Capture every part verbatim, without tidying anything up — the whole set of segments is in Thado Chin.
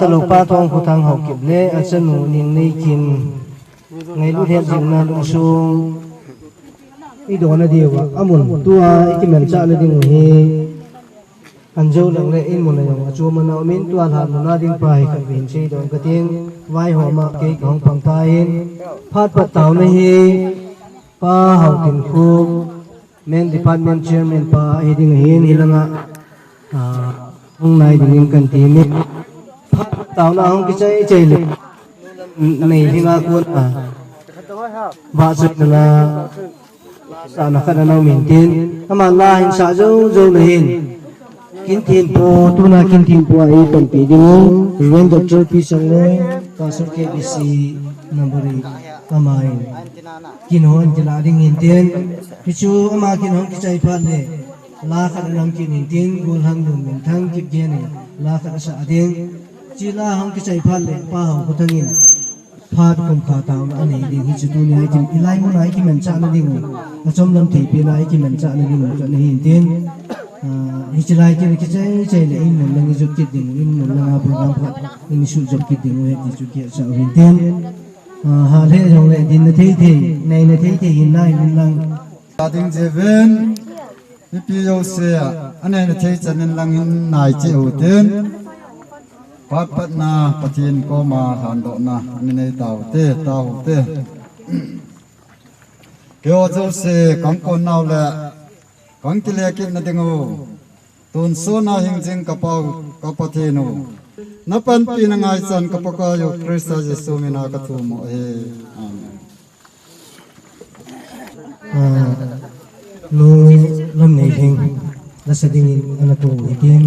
Lopa Thongkhothang Haokip le achanu Ningneikim ngailut hetjingna lungsung i dona diuva amun tua i kimanchahna ding u hi. Anjo lang le in mun a jong achom ana um in, tua lhan mun a ding pa hi khatvei hin sei dong kating, vaihom a kei kahung pang tan, phat pat taona hi Pa Haotinkhup, Men Department Chairman pa ahi ding ahin, hilanga, ah, hung nai dingin kan ti in. Phat pat taona hung kichai chai le, nei dinga kon a, vahchoina la, sahna khat ana um in tin, ama la hin sah jou jou na hin. Kin Thempu, tuna Kin Thempu a eipanpi ding u, Reverend Doctor P Chongloi, Pastor K B C number eight, ama in kin hon kila ding in tin, hichu ama kin hon kichai phat le, la khat ana um kit in tin, Golhang Lunminthang Kipgen in la khat asah ding. Hiche la hon kichai phat le, Pa Haokhothang in phat kum khat taona anei ding, hichu tunia i kim, i laimun a i kimanchahna ding u, achom lam theipi na i kimanchahna ding u chu ana hin tin. Ah, hiche lai kin kichai chai le in mun lang i jot kit ding u, in mun lang a program khat in i sujop kit ding u ahi ti chu kicha u hin tin. Ah, hah le jong le dinna thei thei, neina thei thei hin nai in lang. Ading jeven, mipi jouse a, aneina thei chan in lang in nai cheh u tin. Phat patna Pathen koma lhandohna mi nei tau te, tau te. Keiho jouse kan kon nau le, kan kile kitna ding u, tonsot a hing jing ka Pa, ka Pathen u, na panpina ngaichan ka Pakai u Christa Jesu min a ka thum u ahi. Amen. Ah, Nu Lamneilhing, lasa dingin ana tou u hitin.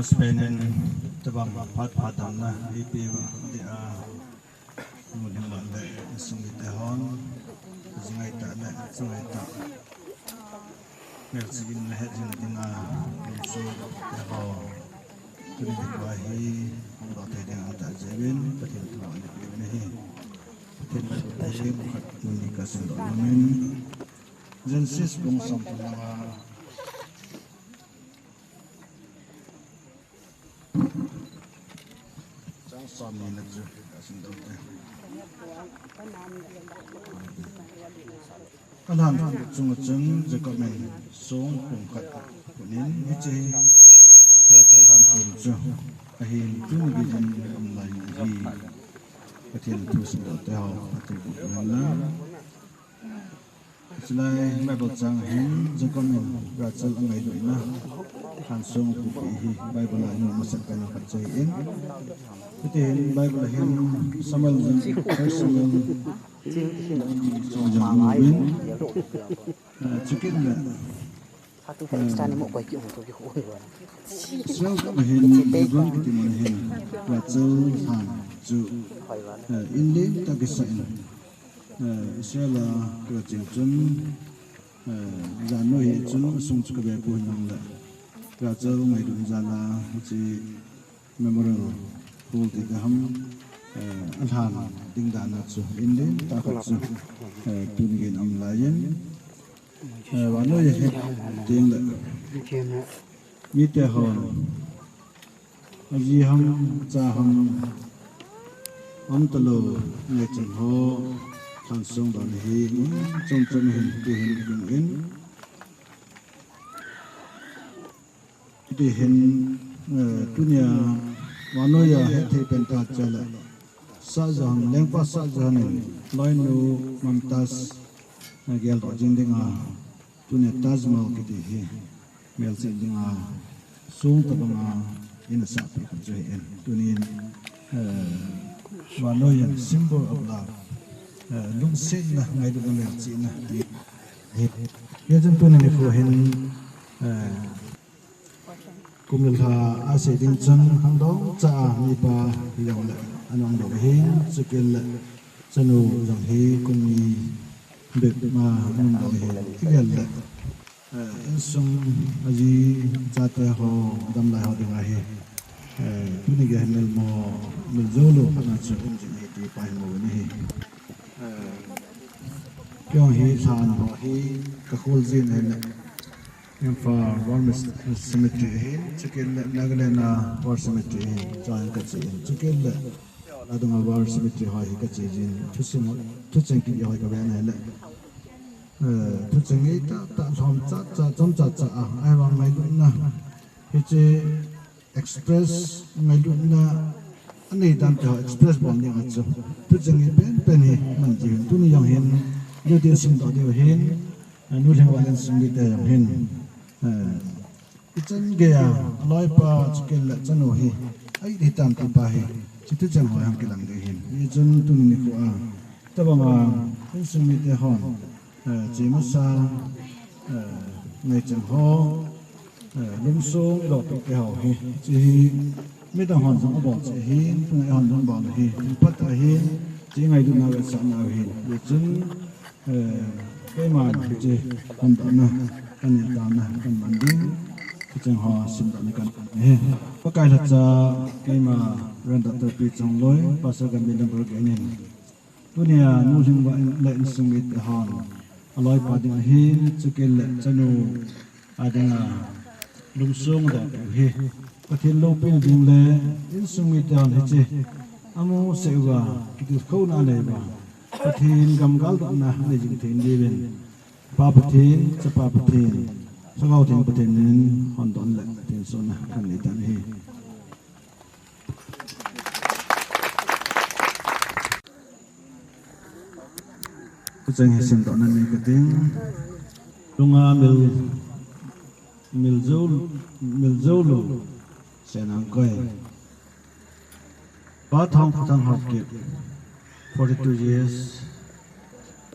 Spain in tabang phat phat damna eipeuva dia, nulhing vah le insung mite hon, jingai tah le changai tah, melchih in le hetjing dinga insung mite ho, tuni nikho hi hung doh thei ding ahitai jeh in Pathen thu ana pe uvin ahi. Pathen thu hi khat ni kasim doh nom in, Genesis bung somthum le nga, chang somni le nga chu kasim doh te. Alhan chunga chun Jacob in song pung khat aphut in, hiche hi Rachel lhan pung chu ahin, tuni geiyin aum lai ahi. Pathen thu simdoh te ho, Pathen thu hen lang. Chulai Bible chang hin Jacob in Rachel angailutna lhan song aphuhpeh hi Bible a hin masat pen khat chu ahin. Hiti hin Bible a hin Samuel jong, First Samuel jong, jong ahin, eh, chukit le, eh, Israel gam a hin Hebron kiti mun a hin Rachel lhan chu, eh, in lentah kisa in, eh, Israel a kacheng chun, eh, jan noi hi chun asung chu kave poi, hinlang le Rachel ngailutna jal a hiche Memorial Hall ti ding ham, eh, alhan ding dan a chu in lentah khat chu, eh, tuni geiyin aum laiyin, eh, vannoi a het teng le mite hon aji ham, acha ham, umtalou, ngaichang ho lhan song dan hi, um, chom chom hin, ti hin, um, in. Hiti hin, eh, tunia vannoi a hetthei pen tah chu ahile, Shah Jahan, lengpa Shah Jahan in loinu Mumtaz, eh, geldoh jing dinga, tunia Taj Mahal kiti hi melchih dinga song tabanga in asahpeh khat chu ahin. Tunin, eh, vannoi a symbol of love, eh, lungsetna, ngailutna, melchihna ti ahi. Hijeh chun tuni nikho hin, eh, kum le lha asei ding chun khangdong cha a mipa hijongle ana um doh ahin, chukit le chanu jong hi kum ni bep ma ana um doh ahin, igel le, eh, insung aji chate ho, damlai ho dinga hi, eh, tuni geiyin milmo, miljou lou khat na chu um jing ahi ti pa hi mu ahi. Eh, kei jong hi lhan ho hi kakhol jin ahile, Imphal War Mes-, Cemetery ahin, chukit le Nagaland a War Cemetery ahin, chuin kache in, chukit le adang a War Cemetery ho hi kache jin, thusim, thucheng kiti ho hi kaven ahile, eh, thucheng ngeitah tah, lhom chacha, chom chacha a, ahivang ngailutna hiche express, ngailutna anei dan te ho express bol ding a chu thucheng ngai pen pen hi man ji hin, tuni jong hin, duty simdoh diu hin, eh, nulhing vah le insung mite jong hin, eh, ichan geiya aloipa chukit le chanu hi a-it hitam ti pa hi, hiche thucheng ho hi hung kilang ding ahin. Hichun tuni nikho a tabanga insung mite hon, eh, che masa, eh, ngaichang ho, eh, lungsong idoh peh te ho hi, hiche hi midang hon jong abol cheh ahin, tungai hon jong abol ahi, thilpha tah ahin, hiche ngailutna vetsahna ahin. Hichun, eh, keiman hiche hondohna, kaneh taona kaman ding, thucheng ho simdohna kaman ahi. Pakai lhacha keima Reverend Doctor P. Chongloi, Pastor Gambier number kei in. Tunia nulhing vah le insung mite hon aloipa ding ahin, chukit le chanu a dinga lungsong doh peh u hi Pathen loupina ding le insung mite hon hiche amu seh uva kitilkhouna anei uva Pathen gam galdohna anei jing thei diuvin Pa Pathen, Chapa Pathen, Lhagao Theng Pathen min in hondoh le thensona kanei tan ahi. Thucheng hi simdohna nei kating. Lunga mil, mil jou, mil jou lou, Senangkoi. Pa Thangkhothang Haokip, forty-two years.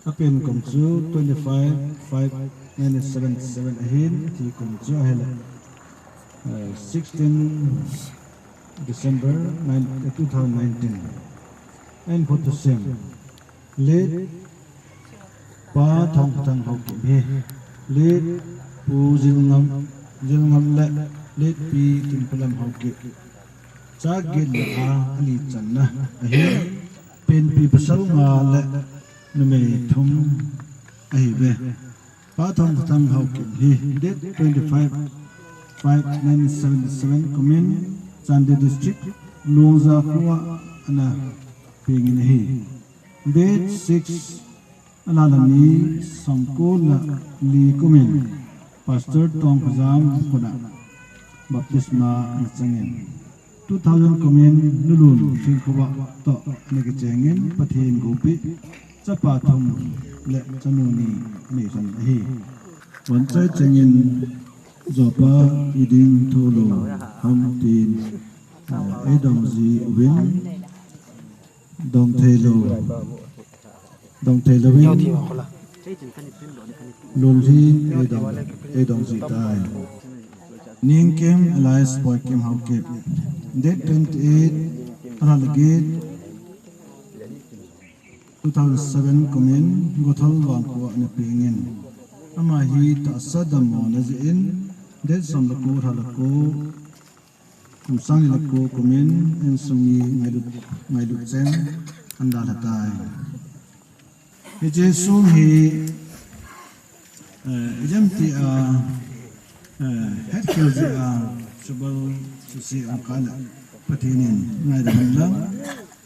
Apen kum chu twenty-five five nineteen seventy-seven ahin, athi kum chu ahile Uh, sixteen December nine, uh, two thousand nineteen. And for the same, late Pa Thongthang Haokip hi, late Pu Zilngam, Zilngam le late Pi Tinphalam Haokip, cha get le a ali channa ahi, penpi pasal nga le numei thum ahiuve. Pa Thongthang Haokip hi date twenty-five five nineteen seventy-seven kumin Chandel District, Lungza khoa ana pengin ahi. Date six, alala ni, songko le li kumin Pastor Tongkhojam khut a baptisma ana changin, two thousand kumin Nulun Thingkhovah toh ana kichengin Pathen gopeh chapa thum le chanu ni anei lhon ahi. Von choi chengin Jopa Iding Tholo Hamtin, eh, eidong ji uvin, dong theilou, dong theilou in, Lunglhing eidong, eidong ji tai. Ningkim alias Boikim Haokip, date twenty-eight, alala get, two thousand seven kumin Gothal Vangkho a ana pengin, ama hi tahsa dammo ana jih in, date som le ko, lha le ko, kum sang ni le ko kumin insung mi ngailut, ngailut cheng ana dalha tai. Hiche song hi, eh, ijemtia, eh, hetkhel jeh a subal suse um kah le Pathen in ngaidam hen lang,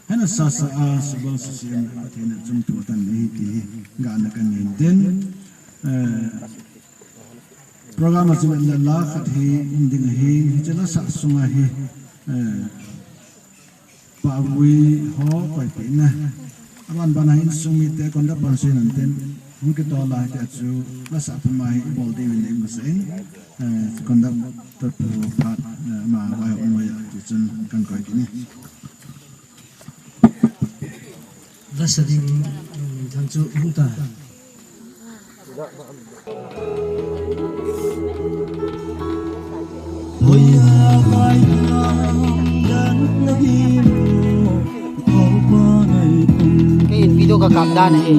hena sasa a subal suse um le Pathen in chungthu atan ahi ti hi gahna kanei in tin, eh, program a chun la khat hi um ding ahi, hiche lasa sunga hi, eh, Pavui ho koipeh na. Aban bana insung mite conduct pan sui nan tin, hung kitoh lai ti a chu lasa puma hi ibol diuvin nei masa in, eh, conductor pu phat, eh, ama vai hung noi a ti chun kan koi kit e. Lasa ding, um, thang chu hung ta. Kei in video ka kap dan ahi.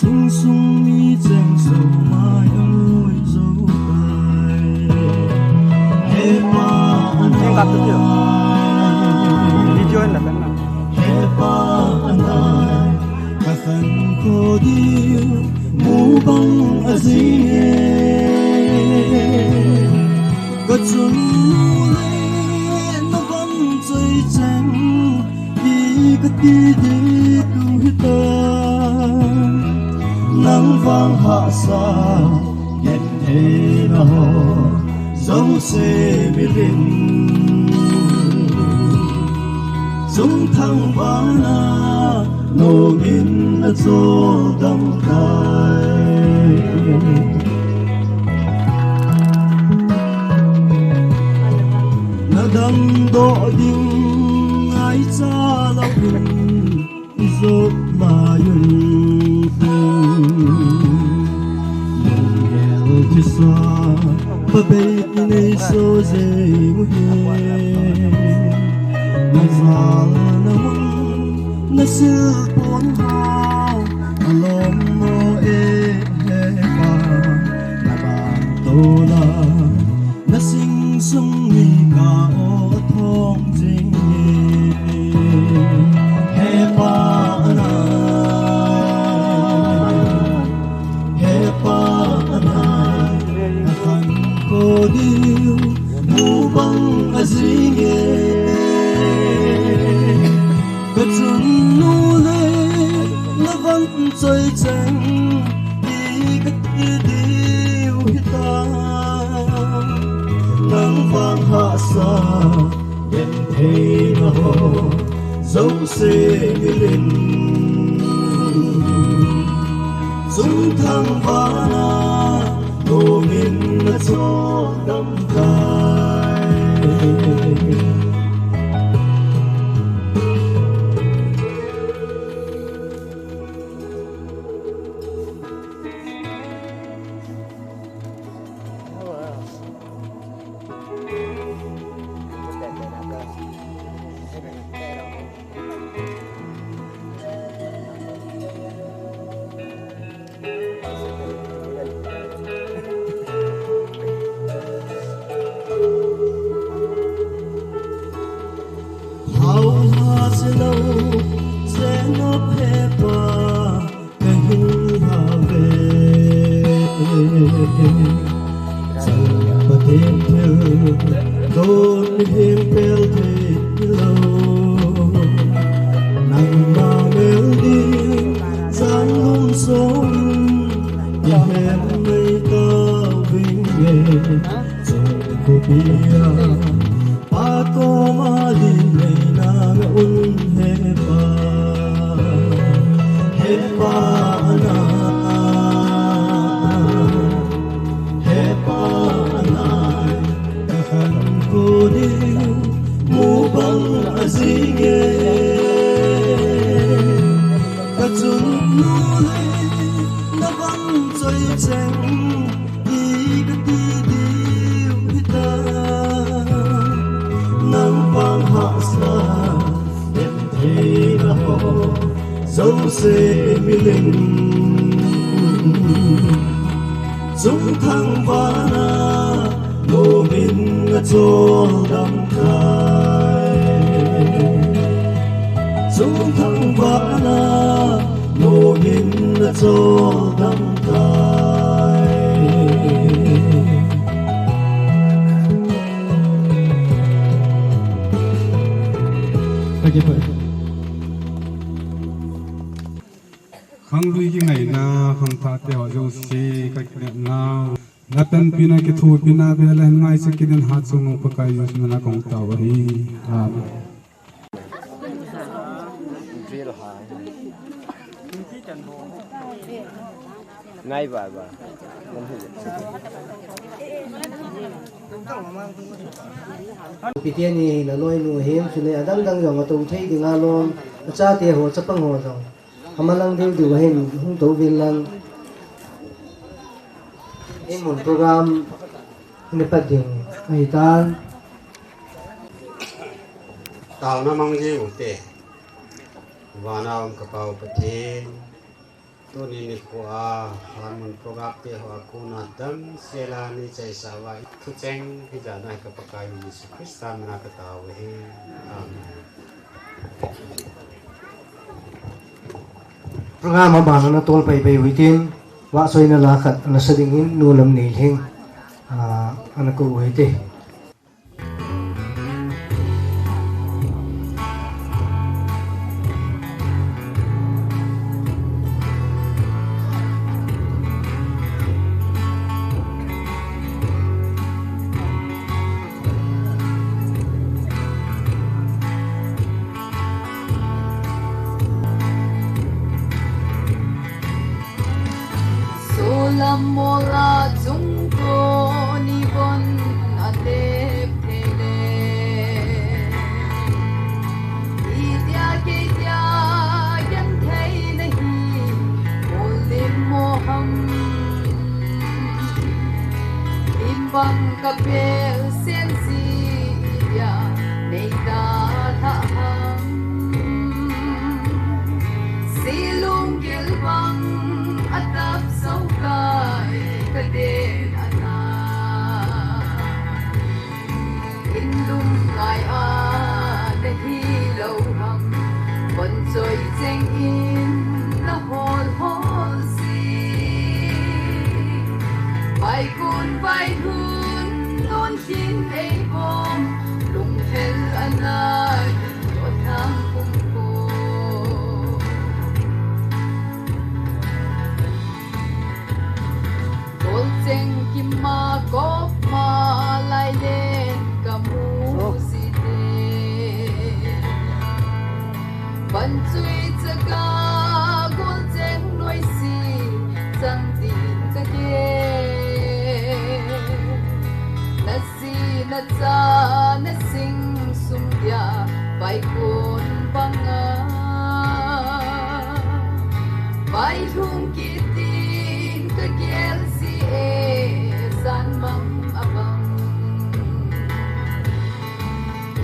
Sungsung mi cheng so mai a ngui zo tai. He Pa ana. Video in la kan na. He Pa ana. Ka khankho diu mu bang a jing e. Ka chunnu le na vang choi cheng. Hi kati diu hitam, nang vang hahsa, gentheina ho, jouse milim. Sung thangvahna, nomin na choldam tai. Na damdoh ding ngaicha louvin i jot lai un. Lunggel thisa, pabei i nei so jeng u hi. Na jal na mun, na sil pon ho, alom mo e he pa, na bang to la. Na sing sung ni ka o thong jing e. He Pa ana, he Pa ana, na khankho diu mu bang a jing e. Ka chunnu le na vang choi cheng, i kati diu hitam, nang vang hahsa, gentheina ho, jouse milim. Sung thangvahna, Min na chol dam kai. Hauha silo, senop hepa, kahi hauve. Chang Pathen thil, don him pel thei lo. Nangma mel ding, sang lum song, ihet mai tauving e. Chung khopia, Pa koma lin nei nang un hepa, hepa na, hepa na, ka khan ko diu mu bang a jing e, ka chunnu le na bang choi cheng. Ti kati diu hita, nang vang hahsa, en theina ho, jouse milim. Chungthang vana, nomin a chol dam tai. Chungthang vana, nomin a chol dam tai. Khanglui kingaina, khangthah te ho jouse, ka kinepna. Na panpina, kithopina, vela hin ngai sa kidin hat sung Pakai Jesu mina kong tao ahi. Amen. Ngai ba ba. Pathen in na loinu hin, chule adang dang jong atou thei ding alom, achate ho, chapang ho jong. Amalang deu deu ahin hung tou vil lang. Eimun program ni pat ding ahitan. Taona mang jing ute. Vana um ka Pa u Pathen. Tuni nikho a, eimun program te ho a kona damsel a nei chaisa uva, thucheng hijat na hi ka Pakai u Jesu Christa mina ka tao e. Amen. Program abana natol pai pai u hitin, vahchoina la khat nasa dingin Nu Lamneilhing, ah, ana kou u hite. Solam mola chungko ni bon a tep thei le. Itia keitia genthei na hi, molim mo ham. Imbang ka pel sensi itia nei dalha ham. Silung gil bang a tap sau kai ka den ana. In lum ngai a na hi lo ham. Kon choi cheng in na hol hol si. Vai kun vai hun non kin ei bom. Lung hel anai. Ko thang kum ko. Kol cheng kima kop ma lai len ka mu si te. Ban chui chaka kol cheng noi si chang din ka ke. Nachan nasing sung dia vaikon banga, vailhung kit ding kagel jie, janmang abang.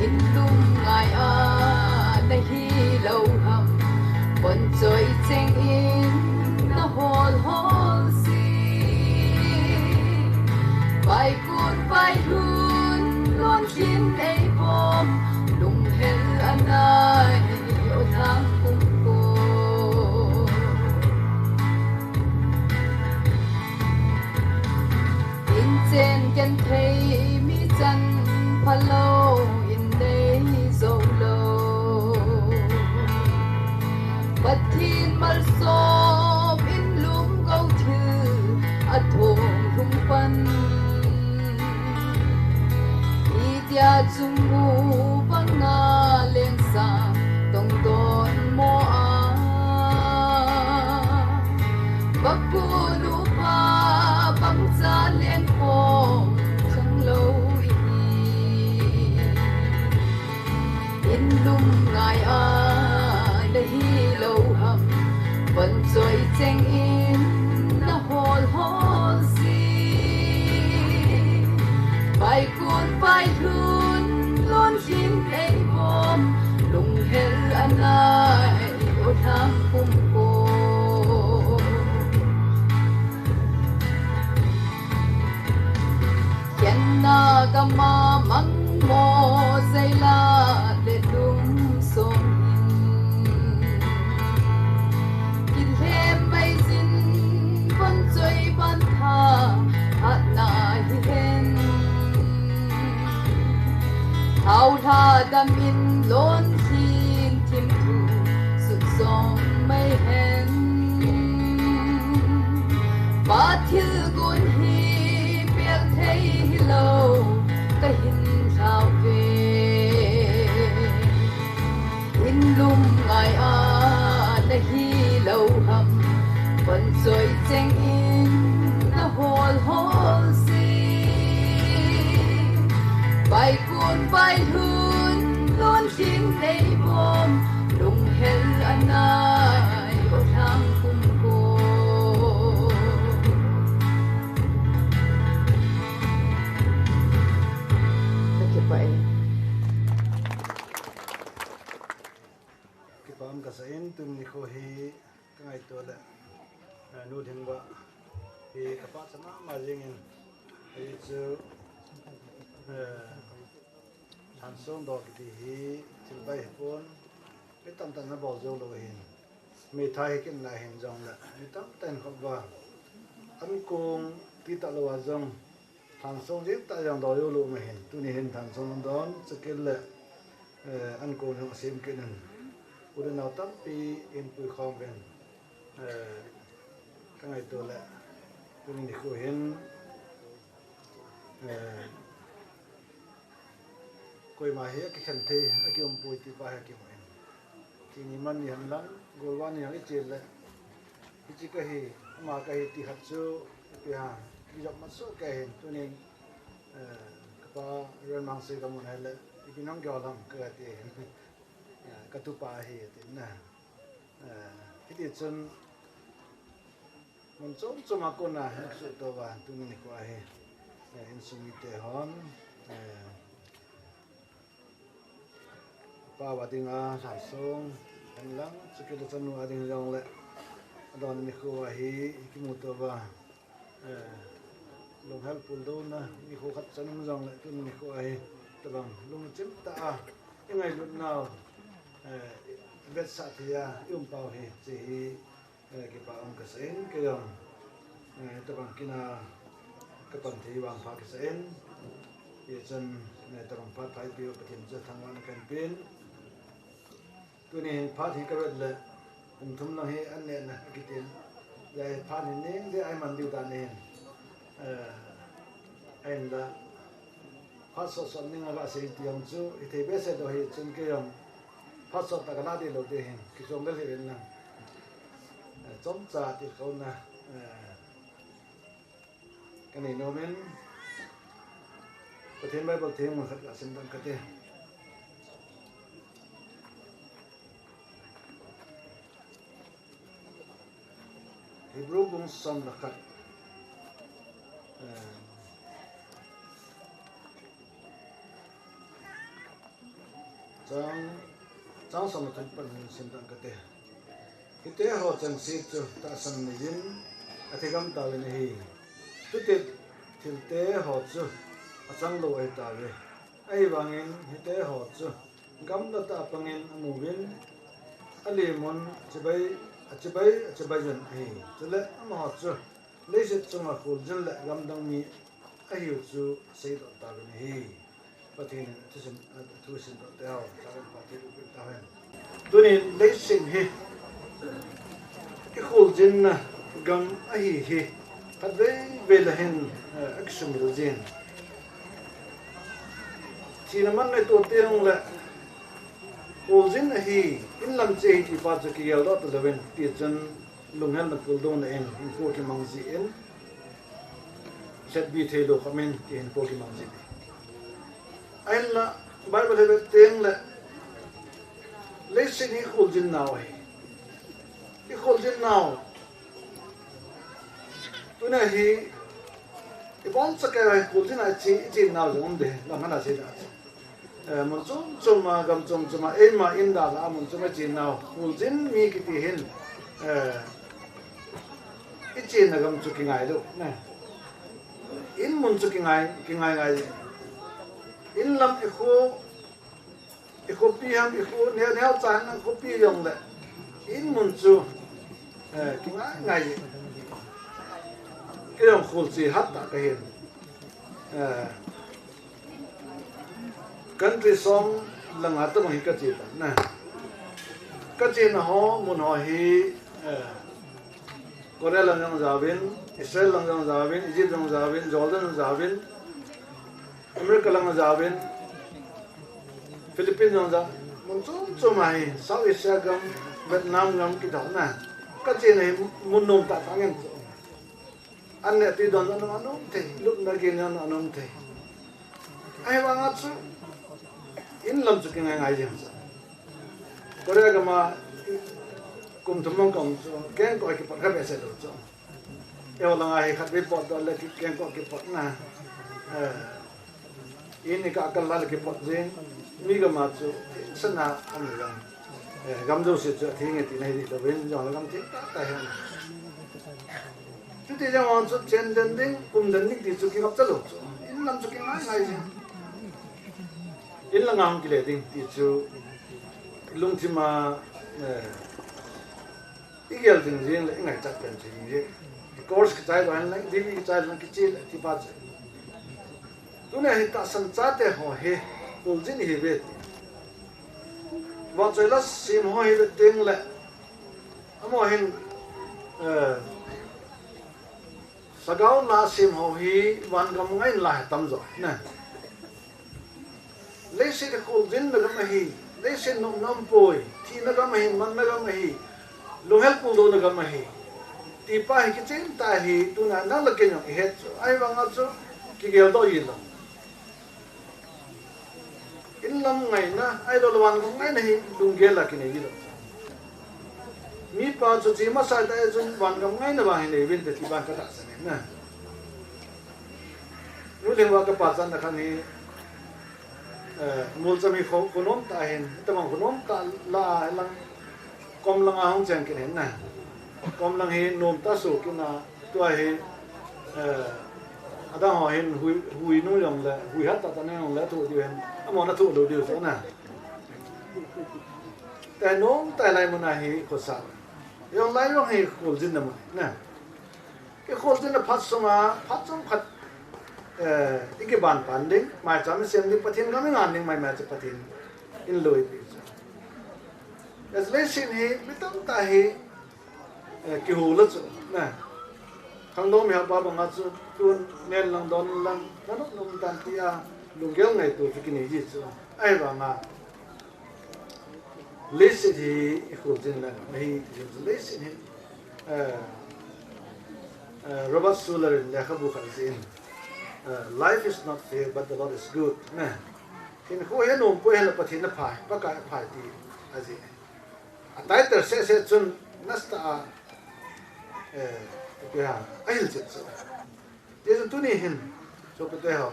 In lum ngai a nahi lou ham, von choi cheng in nahol hol jie. Vaikon vailhun lon khin ei bom, lunghel anai o thang kum ko. In chen ken thei mi chan phalou in nei jou lou. Pathen malsom in lum go thil a thong lhung pan. Itia chung u banga leng sang tong don mo a. Vapu nu pa bang cha leng pom chang lou hi. In lum ngai a nahi lou ham, von choi cheng in nahol hol jie. Vaikon vailhun lon khin ei bom, lunghel anai o thang kum ko. Khen na gam a mang mo, jai la le lum song in. Kilhem mai jin von choi ban tha, hat na hi hen. Thao lha dam in lon khin thim thu sut jong mai hen. Pa thil gun hi pel thei hilou, kahin lhau ve. In lum ngai a nahi lou ham, von choi cheng in nahol hol jie. Vaikon vailhun lon khin ei bom, lunghel anai o thang kum ko. Kakipah e. Kipah um kasa in, tuni nikho hi kangaito le, eh, Nu Lhingvah hi kapachat mama jingin, hichu, eh, lhansong doh kiti hi thil bai hipon, mi tamtah in abol jou lou ahin. Meithai hi kit na hin jongle, mi tamtah in khop uva ankong ti talou a jong, lhansong jeng tah jong doh jou lou ma hin, tuni hin lhansong don, chukit le, eh, ankong jong asem kit in. U le nao tampi in puikhom uvin, eh, kangaito le, tuni nikho hin, eh, koima hi akikhen thei, akium poi ti pa hi akimu in. Chini man ni hen lang, golvah ni hen lang iche le, hiche kahi, ama kahi ti khat chu, ipi ham, kijop mat soh kei hin, tunin, eh, kapa Ronmangse kamun ahile, ipi nang gol ham kati hin. Eh, katupa ahi, ati na. Eh, hiti chun, mun chom chom a kona, hung suhto uva, tuni nikho ahi. Eh, insung mite hon, eh, Pa uva dinga lhansong, hen lang, chukit le chanu a ding jongle, adon nikho ahi, kimuto uva, eh, lunghel puldouna nikho khat chan um jongle, tuni nikho ahi, tabang lungchim tah a ingailut nau, eh, vetsah thei a ium pau hi, hiche hi, eh, kipah um kasa in, kei jong, eh, tabang kin a kapan thei vang pha kasa in, hichun, eh, tabang phat pha eipeu Pathen chu thangvahna kahin pen. Tuni hin phat hi kavet le, pung thum lang hi an nehna akitin. Hijeh a phat hi neng ding a iman diu dan ahin. Eh, ahinla, phat sot sot ning a kasei ti jong chu, hithei behseh lou hichun kei jong, phat sot tah kalah ding lou ding ahin, kichom lel hih uvin lang. Eh, chomcha tilkhouna, eh, kanei nom in, Pathen Bible theng mun khat kasim dan kate. Hebrew bung som le khat. Eh, chang, chang som le thum pan hin sim dan kate. Hite ho chengse chu tahsan neiyin athigam tauvin ahi. Chuti thilte ho chu achang lou ahi tauve. Ahivangin hite ho chu gamla tah a pangin amuvin, alimun achibai, achibai, achibai jin ahi. Chule amaho chu leiset chunga kholjin le gamdang mi ahiu chu seidoh tauvin ahi. Pathen in athusim, athusim doh teu, Pathen in phatthei boh peh tauhen. Tunin leiset hi ikholjinna gam ahi hi, khatvei vei le hin, eh, akisumil jin. Thina man neito teng le, kholjin ahi, inlam che hi ti pa chu kigeldoh talouvin, tichun lunghelna puldona in, hinkho kimang jin, lhetpi theilou khop in, ti hinkho kimang jin. Ahinla, Bible hi vet teng le, leiset hi ikholjin nau ahi. Ikholjin nau. Tuna hi, iboncha kei hi kholjin a iche, ichen nau jong um ding, lam hana sei da. Eh, mun chom chom a, gam chom chom a, eima in dan a mun chom a ichen nau. Kholjin mi kiti hin, eh, ichenna gam chu kingai lou, ne. In mun chu kingai, kingai ngai. Inlam ikho, ikhopi ham, ikho neo, neocha ham, ikhopi jong le. In mun chu, eh, kingai ngai. Kei jong kholche hat tah kahin. Eh, Country som langa tabang hi kache tan na. Kachena ho, mun ho hi, eh, Korea lang jong jaovin, Israel lang jong jaovin, Egypt jong jaovin, Jordan jong jaovin, America lang jaovin, Philippines jong jaovin, mun chom chom a hi, South Asia gam, Vietnam gam kiti ho na. Kachena hi mun nom tah tah ngen chu. An neh tui don jong ana um thei, lupna gin jong ana um thei. Ahivanga chu, inlam chu kingai ngai jeng chu. Korea gam a kum thum mong kaum chu, kengkoh kipot kha behseh lou chu. Eiho langa hi khatvei potdoh le ki, kengkoh kipot na. Eh, In ikah kal a le kipot jeng, mi gam a chu, sana um jeng. Eh, gam jouse chu atheng e tina hi dih louvin, jong le gam theng tah tah hi. Chuti jeng vang chu chen den ding, kum den ding ti chu kingapcha lou chu. Inlam chu kingai ngai jeng. In langa hung kile ding ti chu lungthim a, eh, igel ding jeng le ingaichat pen chu hi. Course kichai lou hen lang, degree kichai lou hen kiche le ti pa chu. Tuna hi tahsan chate ho hi, kholjin ihiuve ti. Vahchoi la sem ho hi vet teng le, amaho hin, eh, lhagao la sem ho hi, van gam ngaina la hi atam jo, ne. Leiset hi kholjinna gam ahi, leiset nopna umpoi, thina gam ahi, manna gam ahi, lunghel puldona gam ahi. Ti pa hi kichen tah ahi, tuna nang le kei jong ihet chu. Ahivanga chu, kigeldoh ji lou. Inlam ngaina, ahilouleh van gam ngaina hi lunggel a kinei ji lou. Mipa chu che masa tah a chun van gam ngaina vang hi nei uvinte ti ban ka tahsan e na. Nu Lhingvah ka pachatna khat hi, eh, Molcham hi kho, kho nom tah ahin, tabang kho nom tah la a lang, kom lang a hung cheng kit ahin na. Kom lang hi nom tah soh kit a, tua hi, eh, adang ho hin hui, hui nu jong le, hui hat tah tah na jong le, thoh diu hin, amahon athoh lou diu chu na. Tah nom tah lai mun a hi khosa. Jong lai jong hi kholjinna mun na. Ikholjinna phat sunga, phat chomkhat, eh, ikiban pan ding, maicham isem ding, Pathen gam ingan ding, maimai chu Pathen in loi pi chu. Leiset hi, mi tamtah hi, eh, kihou la chu, na. Khangdong mihem pa banga chu, tun nen lang, don lang, nanop nom tan tia, lunggel ngaito chu kinei ji chu. Ahivanga, leiset hi ikholjinna ahi, ti chu leiset hi, eh, eh, Robert Schuller in lekhabu khat jih in, Uh, life is not fair, but the Lord is good. Ne? Hinkho hi anom poi, ahinla Pathen aphai, Pakai aphai ti ahi. A title seh seh chun nasa tah a, eh, ipi ham, ahil chet chu. Hijeh chun tuni hin, sopite ho,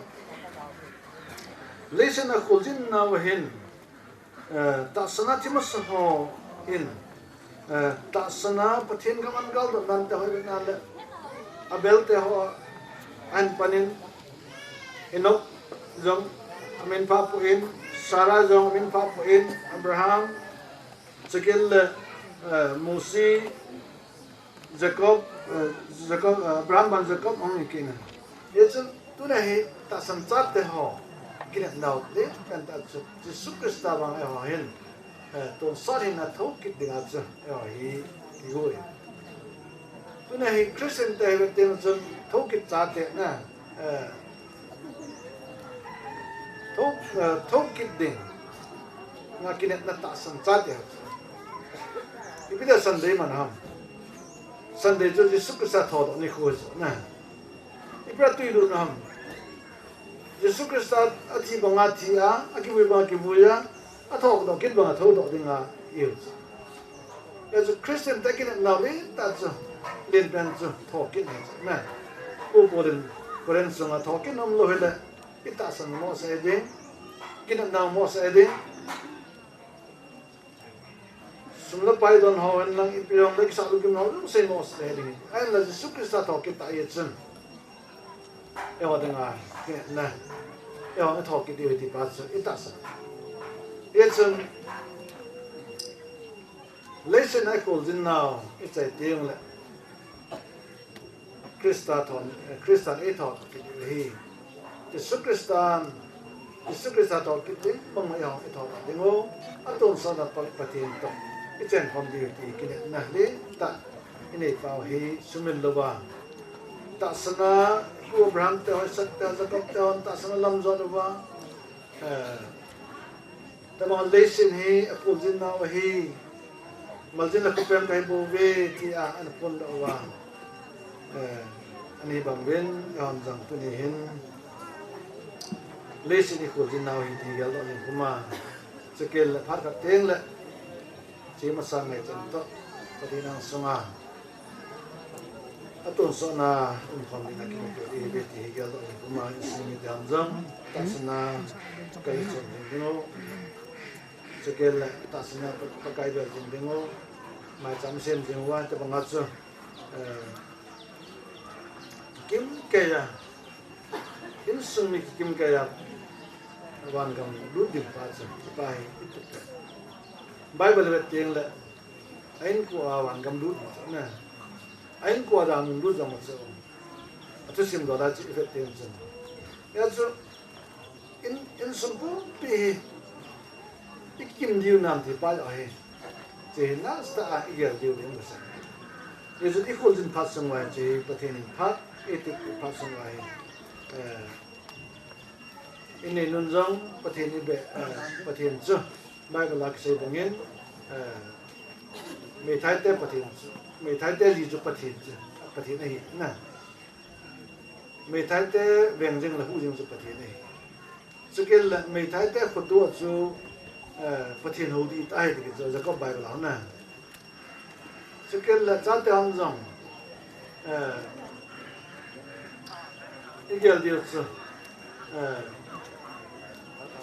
leiset a kholjin nau hin, eh, tahsan a thi masa ho in, eh, tahsan a Pathen gam an galdot nan te ho i vet na le, Abel te ho ahin pan in, Enoch jong amin pha poi, Sarah jong amin pha poi, Abraham, chukit le, eh, Mose, Jacob, eh, Jacob, eh, Abraham vang Jacob hung hi kit na. Hijeh chun tuni hi tahsan chate ho kinepna u le, pen tah chu Jesu Christa vang eiho hin, eh, tonsot hin a thokit ding a chu eiho hi kigong e. Tuni hi Christian te hi vet teng chun thokit chate na, eh, tho, eh, thokit ding a kinepna tahsan chate ho. Ipi dia Sunday man ham? Sunday chu Jesu Christa thodoh nikho chu na. Ipi a tui lut na ham? Jesu Christa athi banga thi a, akivui banga kivui a, athodoh kit banga thodoh ding ahi chu. Hijeh chun Christian te kinepna u le tah chu, len pen chu thokit na chu na. Pu Paul in Corinth sunga thokit nom lou hile, i tahsan mo sa e ding, kinepna mo sa e ding. Sum le pai don ho hen lang, ipi jong le kisa lu kim ho, lung sei mo sa e ding. Ahinla Jesu Christa thokit ta ahi chun, eiho dinga, ne, eiho thokit diu ti pa chu i tahsan. Hijeh chun, leiset a i kholjin nau i chai teng le, Christa thon, eh, Christa ei thokit diu ahi. Jesu Christa, Jesu Christa thokit ding bang ma eiho i thokit ding u, atonsot a Pa, Pathen toh i chen khom diu ti kinepna le tah i nei pau hi sumil louva. Tahsan a, Abraham te ho, Isaac te ho, Jacob te ho, tahsan a lam jot uva. Eh, tabang leiset hi akholjin nau ahi, maljin le khopem kahi bou ve, tia ana phondoh uva. Eh, ani bang uvin, eihon jong tuni hin, leiset hi kholjin nau ahi ti geldoh jing puma. Chukit le phat khat teng le, che masang ngai chan toh, Pathen angsunga atonsot na umkhom ding a kimuto ding ahi ve ti hi geldoh jing puma, insung mite hon jong tahsan a kahin chon jing ding u. Chukit le tahsan a Pa, Pakai bel jing ding u. Maicham sem jing uva, tabang a chu, eh, kimkei a, insung mi kimkei a vangam lut ding pa chu, pa hi i tup. Bible vet teng le, a inko a vangam lut ding chu na. A inko a dan lut jong chu, athusim dol a chu i vet teng chun, hia chu, in, insung pumpi hi i kim diu nam ti pa ahi. Hiche hi nasa tah a i gel diu ding ahi. Hijeh chun i kholjin phat sung uva hiche hi Pathen in phat, i tep phat sung uva hi, eh, i nei nun jong Pathen i be, eh, Pathen chu Bible a kisei bangin, eh, meithai te Pathen chu, meithai te ji chu Pathen chu, Pathen ahi na. Meithai te veng jing le huh jing chu Pathen ahi. Chukit le meithai te khoto chu, eh, Pathen hou ding ahi ti chu Jacob Bible a na. Chukit le chate hon jong, eh, i gel diu chu, eh,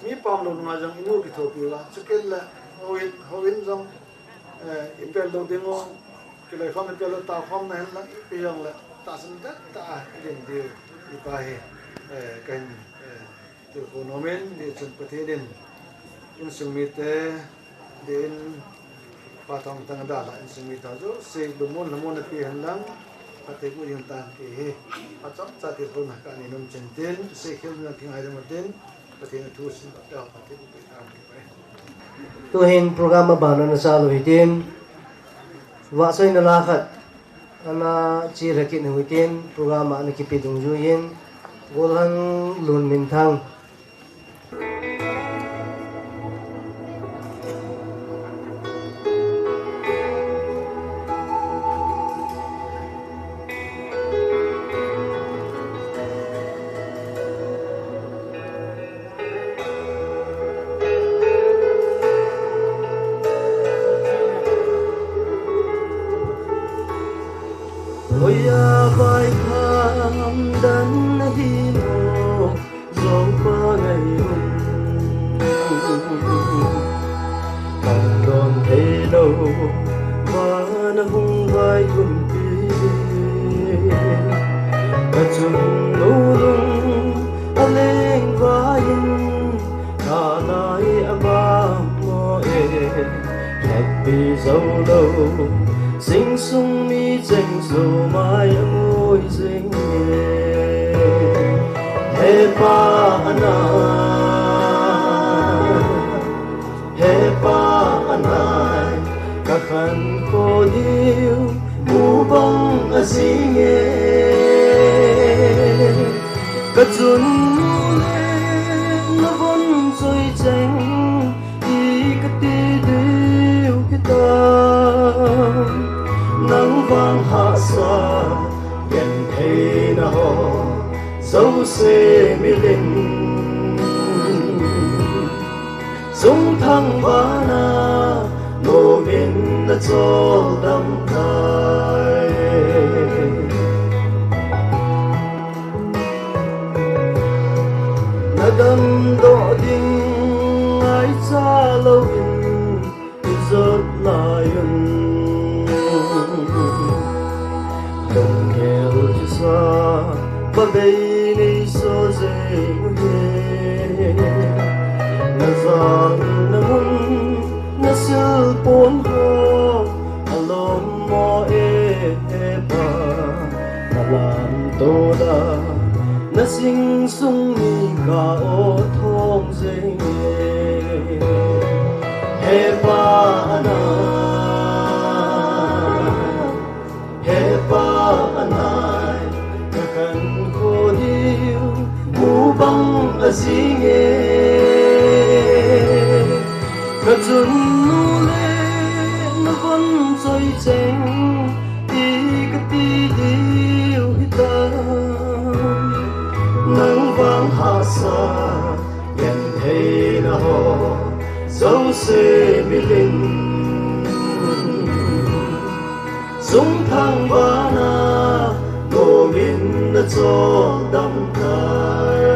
mi pamlou nunga jong i nu kithopi uva. Chukit le houin, houin jong, eh, i pel lou ding u, kiloikhom i pel lou, taokhom na hen lang ipi jong le tahsan tah tah a i ding diu ti pa hi, eh, kahin, eh, tilkhou nom in, hijeh chun Pathen in insung mite, din, pa thong tang da la insung mite jouse lungmon lhamon na pe hen lang, phatthei boh jing tan ti hi, achom cha tilkhouna kahin nei nom chan tin, seikhel na kingai ding tin, Pathen in thu sim ta, phatthei boh pe tan ti. Tuhin program abana ana chalu hitin, vahchoina la khat ana chelha kit u hitin, program a ana kipe dungjuiyin, Golhang Lunminthang. Zo lo, sing sung mi cheng zo mai a ngui zing e. He pa anai, he pa anai, ka khan ko diu, mu bang a zing e. Ka chun nu le na von choi cheng, i ka ti diu hi ta, nang vang hahsa, gentheina ho, zo se milin. Sung thang vana, nomin na chol dam tai. Na damdoh ding ai cha lo in, i zot lai un. Dong gel kisa, ba bei nei so zei u he. Na zan na mun, na sil pon ho, a lom mo e, e pa. Na lam to da, na sing sung ni ka o thong zeng e. He pa anai, he pa anai, ka khan ko diu, mu bang a zing e. Ka chun nu le na von choi cheng, i ka ti diu hi ta. Nang vang hahsa, gentheina ho, zo se milin. Sung thang vana, nomin na chol dam tai.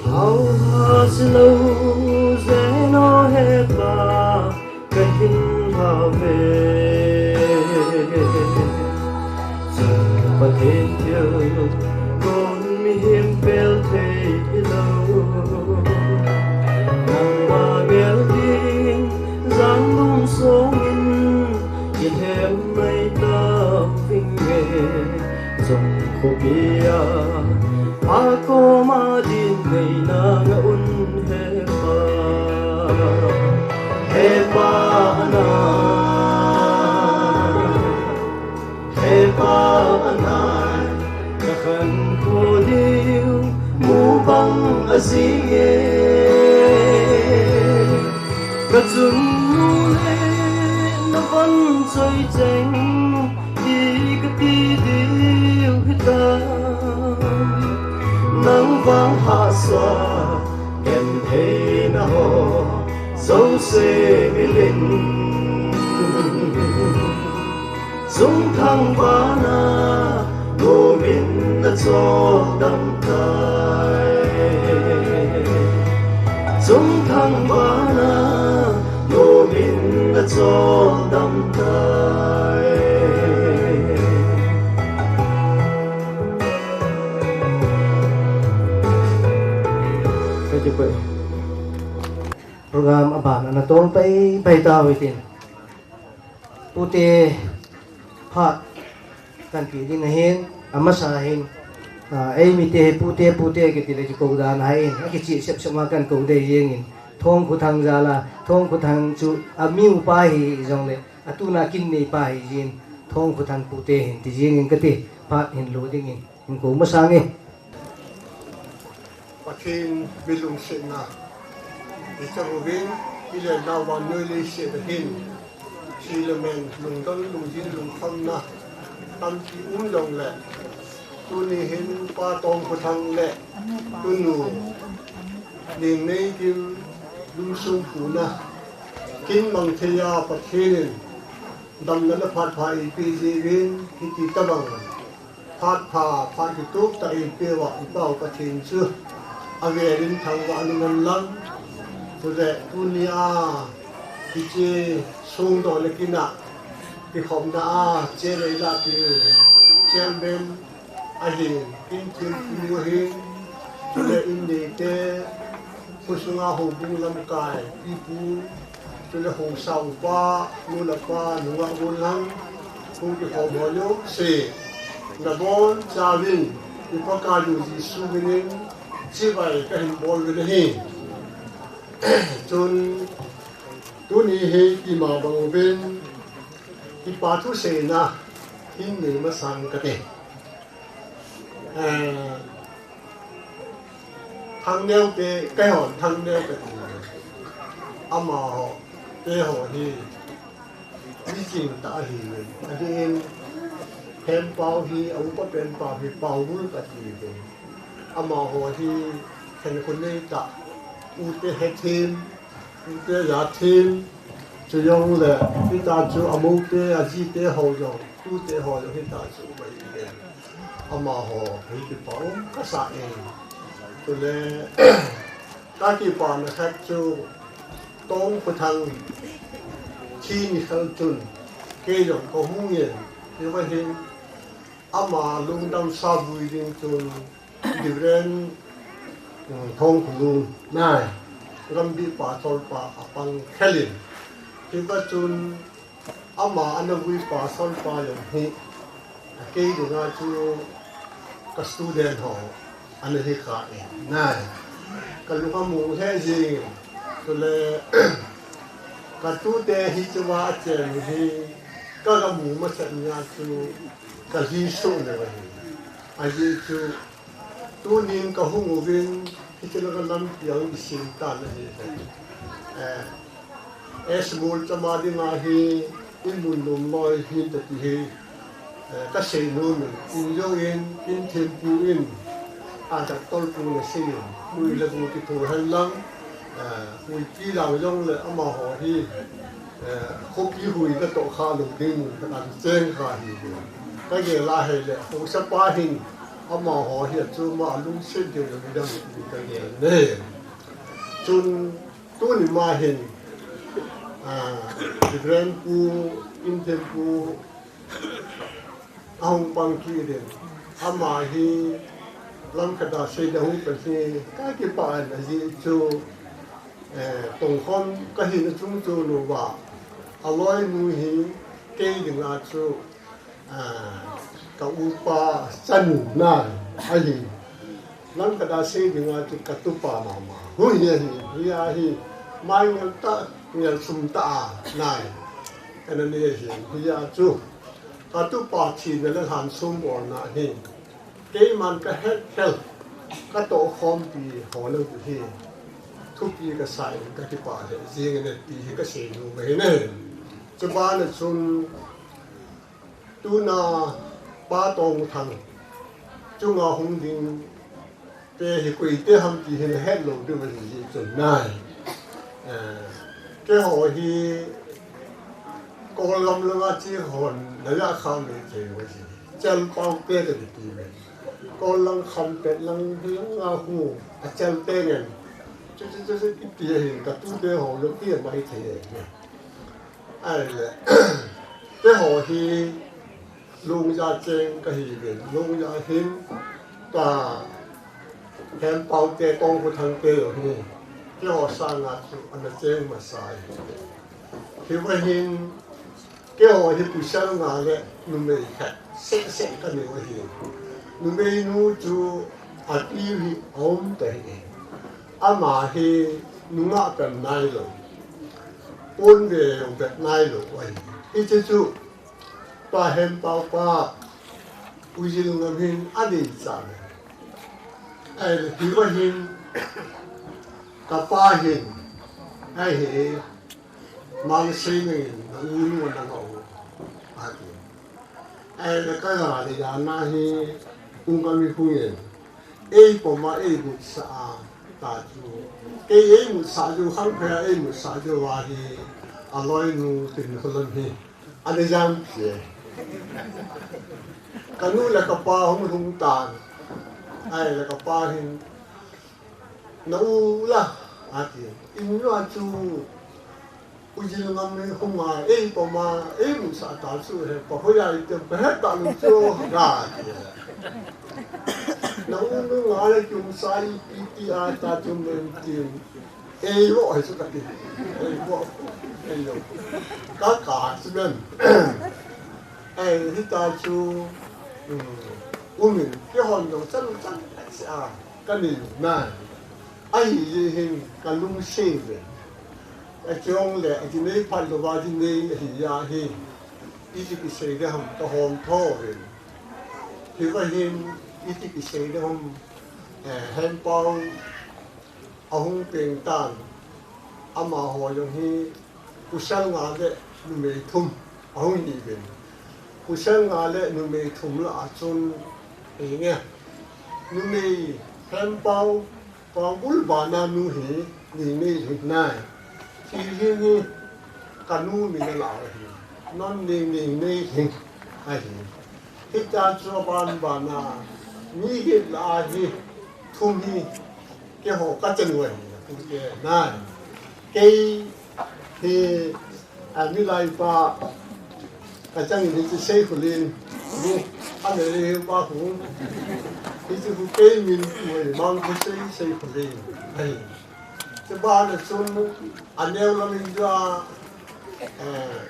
Hau ha si lo zeno he pa, ka hin ha ve. Chun Pathen thil kon mihem pel thei hi lo. Nangma gel ding, zan lum song in, i hem mai ta ving e. Jong khopi a, pa koma din nei na nga un he pa. He pa anai, he pa anai, ka khan ko diu, mu bang a zing e. Ka chun nu le na von choi cheng, i ka ti diu hi ta. Nang vang hahsa, gentheina ho, zo se milin. Sung thang vana, nomin na chol dam tai. Sung thang vana, nomin na chol dam tai. Thank you, Pai. Program aban ana tol pai pai tau hitin. Pute phat kan pe ding ahin, amasa hin, a, eimite hi pute, pute kiti le kikou dan ahin, akichih sep sep ma kan kou dei jeng in, Thongkhuthang jal a, Thongkhuthang chu amiu pa hi jong le, atuna kin nei pa hi jin, Thongkhuthang pute hin ti jeng in kati, phat hin lo ding in. Hung kou masang e. Pathen mi lungsetna i chang uvin, i lenna vannoi leiset a hin, si le men, lungdon, lungjin, lungkhamna tampi um jongle, tuni hin Pa Thongkhuthang le tunu Nengneigim lungsung puna Kin mang thei a Pathen in damna le phat pha eipeh jeh uvin hiti tabang phat pha, phat kitup tah eipeh uva i Pau Pathen chu avel in thangvah in umhen lang. Chule tuni a hiche songdoh le kin a kikhopna a che lei la pi chairman ahin, kin thempu ahin, chule in neite, khosunga houbung lamkai pipu, chule haosa upa, nu le pa, nungah golhang, hung kikhom ho jouse, nabonchauvin i Pakaiyu Jesu minin chibai kahin bol uvin ahi. Chun tuni hi ima bang uvin kipa thuseina hin nei masang kate. Eh, Thangneo te, keihon Thangneo kati. Amaho, teho hi, mi ching tah ahi. Adin, Hempau hi, a upa penpa hi, Pauvul kati. Amaho hi, khenkho nei tah, u te hethem, u te jathem, chujongle, hita chu amoute, ajite ho jong, tute ho jong, hita chu umai uvin. Amaho hi kipa um kasa e. Chule, kakipana khat chu Tongkhothang thi ni khel chun kei jong kahung in, hiva hin ama lungdam sa vui ding chun Reverend, um, Thongkholun nai, Gambih pastor pa apang khelin, hiva chun ama ana vui pastor pa jong hi, kei dinga chu ka student ho ana hi kha e, nai. Ka lung amu lheh jing, chule ka tute hichea achen hi ka ga mu masat nia chu ka lhi soh leu ahi. Ajeh chu tunin kahung uvin, hiche laga lampi a hung kisim tan ahi. Eh, S. Molcham a dinga hi, in mun nom loi hin tati hi, eh, kasei nom in, in jong in, in thempu in, a doctor pu nasei in, pu le pu kitho hen lang, eh, pu pi lang jong le amaho hi, eh, khopi hui katoh kha lou ding mun katan cheng kha hi. Kagel a hile, haosa pa hin, amaho hi achom a alungset ding lou ding kagel ne. Chun, tuni ma hin, ah, Reverend Pu, Inthem Pu, ahung pang kit in. Ama hi lamkhat a seida hung pan hi, kakipah in ajeh chu, eh, tongkhom kahina chung chun uva, aloinu hi kei dinga chu, ah, ka upa chanu nai ahi. Lamkhat a sei dinga chu ka tupa mama. Hui ahi, hui ahi. Mai ngel ta, ngel sum ta a nai. Kana ni ahi, hui a chu. Ka tupa thina le lhansum bolna hi keiman ka het khel, ka tohkhompi ho lou hi thupi kasa in kakipah lheh jing e ti hi kasei nom ahi ne. Chubana chun tuna Pa Tongthang chunga hung ding te hi koite ham ti hi nahet lou diu ahi jeh chun nai. Eh, keiho hi Kolgam langa che hon naya kha mei thei uve. Chelpao te kati uve. Kollang Khampet lang hi langa hu a chel te ngen. Chu chu chu chu kiti ahin ka tute ho lou ti mai thei e. Ahile, keiho hi Lungja cheng kahiuvin, Lungja hin, tua, Hempau te, Tongkhothang te jong hi, keiho sanga chu ana cheng masa e. Hiva hin, keiho hi pasal nga le numei khat seh seh kani u ahi. Numeinu chu apiu hi aum ta hi. Ama hi nungah pen nailou, ponve jong vet nailou u ahi. Hiche chu Pa Hempau pa, Pu Jilngam hin adei chan e. Ahile hiva hin, kapa hin, ahi, Mangsei nangin, na u nu nanga u, ati. Ahile kaga le jana hi, Pu Ngami Phung in, eipoma eimutsah a, ta chu. Kei eimutsah chu, khangphei a eimutsah chu ahi. Aloinu tin kholon hi. Ani jam pie. Kanu le kapa hung lhung tan. Ahile kapa hin. Na u la. Ati. Innu a chu. U jil ngam ni hung a. Ei poma. Ei musa ta chu he. Pa hoya i te. Pa he ta lu chu. Ga. Ati. Na u nu nga le kium sa i pi pi a ta chu men tin. Ei vo hai chu ka ti. Ei vo. Ei vo. Ka ka chu ben. Ei hita chu. Um, umin. Kihon dong chan chan. A. Ka ni na. Ahi jeh hin ka lungset ve. A chong le, a ti nei phat lou va ti nei ahi a hi. Iti kisei de ham ka hom tho ve. Hiva hin iti kisei de ham, eh, Hempau ahung peng tan. Amaho jong hi pasal nga le numei thum ahung hi uvin. Pasal nga le numei thum lah a chun, eh, nge. Numei Hempau, Paobul bana nu hi, Ningnei hi nai. Hi hi hi, ka nu min a lah a hi. Non Ningnei hi, ahi. Hita chu aban bana, mi hi lah a hi, thum hi, keiho ka chanu ahi, pute nai. Kei hi, a, milai pa, ka chang in hichu Seikholin, bu, a le le pa khu. Hichu khu kei min, mui, mang khu Sei, Seikholin. Ai. Chu bana chun, a neo lam in jua, eh,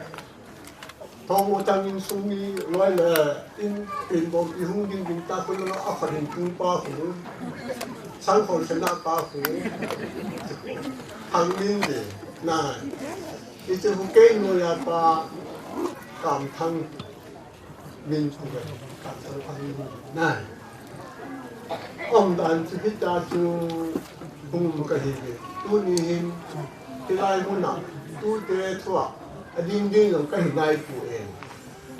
Thong u thang in sung ni loi le, in, in bom i hung ding ding ta khu lo, a khat in tung pa khu. Sang khol se na pa khu. Thang min de, na. Hichu khu kei nu ya pa, Kam Thang min khu ve, Kam Thang Thang min, na. Umdan chu hita chu hung um ka hi ve. Tuni hin, hilai mun a, tute thu a, a ding ding jong ka hi nai poi.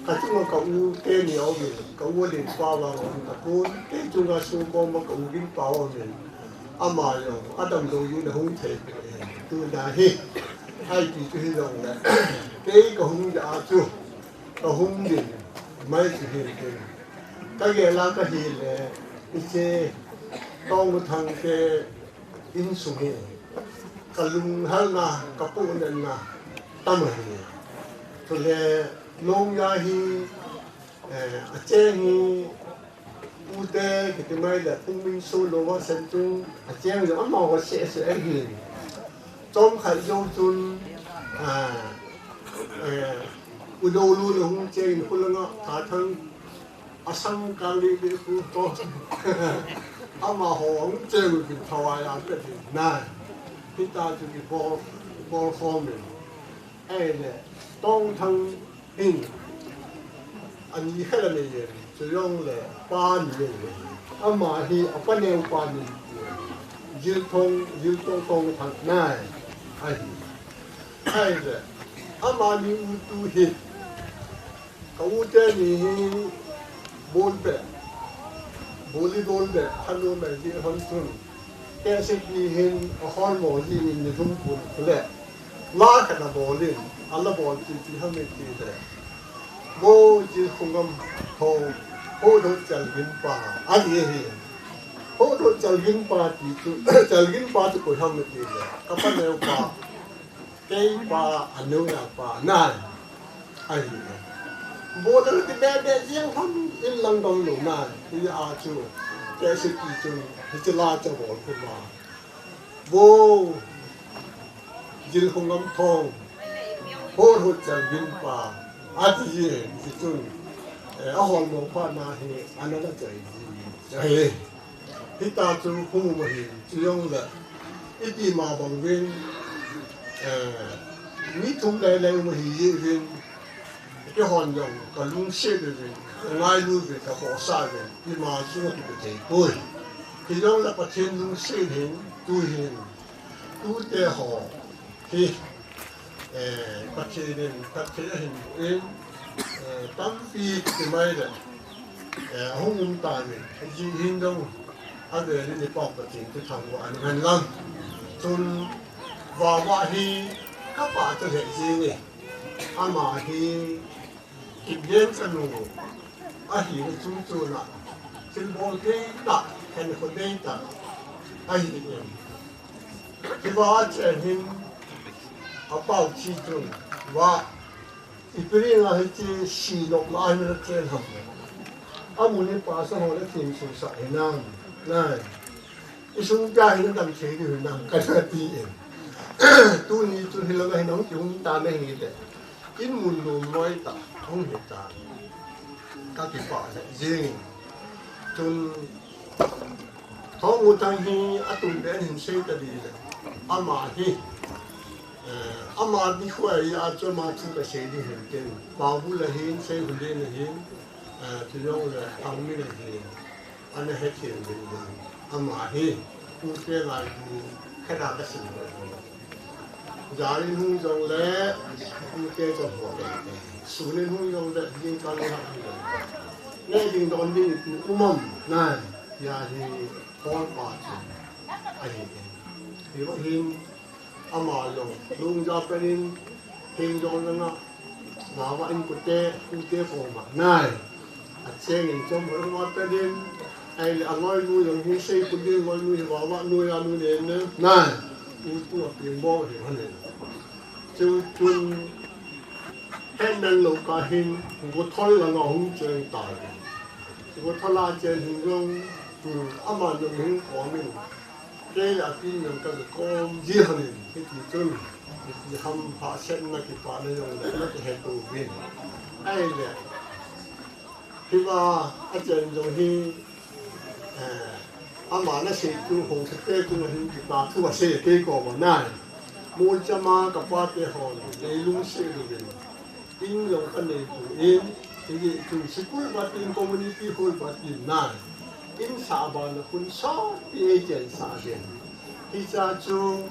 Ka chunga ka u teni aum in, ka u le pa vang aum tapon, kei chunga sung koma ka u Gimpa aum in, ama jong, a damlou jin ahung thei poi. Tuna hi, ahi ti chu hi jong le, kei ka hung ja a chu, ka hung ding, mai chu hin ding. Ka gel a ka hi le, hiche, Tongthang te, insung hi, ka lunghalna, ka puhnatna, tam ahi. Chule, Longja hi, eh, a cheng hi, Pu te, kiti mai le, Pu Min Su lo va sen chun, a cheng jong amaho seh seh ahi. Chomkhat jou chun, ah, eh, U Doulu le hung cheng in khu langa, Tha Thang, a sang kang li li khu to. Amaho hung cheng uvin thawai a pe tin nai. Hita chu kibol, bol khom in. Ahile, Tongthang hin, ani khat a nei in, chu jong le, pa ni nei in. Ama hi, a pa neo pa ni. Jilthong, Jilthong Tongthang nai. Ahi. Ahile, amani u tu hi, Ka u teni hi bol be, boli bol be, khan u mai di hon tun. Kei se ki hin a hon mo di in ni lung pun le. La khat a bol in, a la bol ti ti ham ti le. Bo Jilkhongam Thong, Ho Do Chalgin pa, a ti hi. Ho Do Chalgin pa ti chu, Chalgin pa chu koi ham ti le. Ka pa neo pa. Kei pa, a neo ya pa, nai. Ahi. Bo dang ti be be jeng ham in lang dong lo nai. Hi a chu. Kei se ki chun, hiche la cha bol khu ma. Bo, Jilkhongam Thong. Ho Ho Chalgin pa. A ti hi, ti chun. Eh, a hon mo pa na hi, a na la chai ji. Chai. Hita chu khu mo hi, chu jong le. Iti ma bang vin, eh, mi thum le le mo hi ji vin. Kei hon jong, ka lungset ve vin, ka ngailu ve, ka khosa ve, ima chu ki pe thei poi. Kei jong le Pathen lungset hin, tu hin, tute ho, hi, eh, Pathen in, Pathen a hin, in, eh, tampi ti mai le, eh, hung um ta ve, ji hin jong, a ve ni pa Pathen tu thang wa an ngan lang. Chun, va va hi, Ka pa chu he jing e. Ama hi Indian ka nu ahi na chu chu na. Thil bol thei ta, khen kho thei ta ahi e. Kiva a chen hin a pau chi chu va. Ipi ring a hichi si lok la hin chen ham. Amun hi pa sa ho le thim su sa hinam. Nai. Isung pia hi na dam thei diu hinam, ka na ti in. Tuni chu hilanga hin hung kihung ta na hi le. In mun lom loi ta, hung hi ta. Ka kipah le jing. Chun Thongmuthang hi atum pen hin sei ta di le. Ama hi, eh, ama di khuai a chu ama thu ka sei di hin tin. Pau bu la hin sei hun di na hin, eh, tu yong le thang mi la hin. Ana he thiem ding ding. Ama hi, ute ngai bu, khada ka sim ding. Jalin hung jong le, ute jong ho le. Sunin hung jong le, jingkah le hung jong le. Ne ding don ding tu um am, nai, ya hi, hol pa chu. Ahi. Hi va hin, Ama jong, lungja penin, hing jong langa, vava in kute, kute koma, nai. Acheng in chom hoi ma penin, ai le angoi nu jong, hing sei kute, ngoi nu hi vava, nu ya nu ne ne, nai. Utu a ping bo hi hanin. Chu chun, hen nan lo ka hin, go thol langa hung cheng tai. Go thol a chen hing jong, hmm, ama jong hing komin. Kei a pin nang ka kom ji hanin, hiti chun, hiti ham ha set na kipana jong le, na kihe tou vin. Ai le, hiva a chen jong hi, eh, ama na sei tu hong se te tu na hin kipa thu a sei kei koma nai. Mun chama ka pa te hon, leilung sei lu vin. In jong ka nei poi, in, in, in, school batin, community hall batin nai. In sa bana hun sa, pi ei chen sa den. Hicha chu,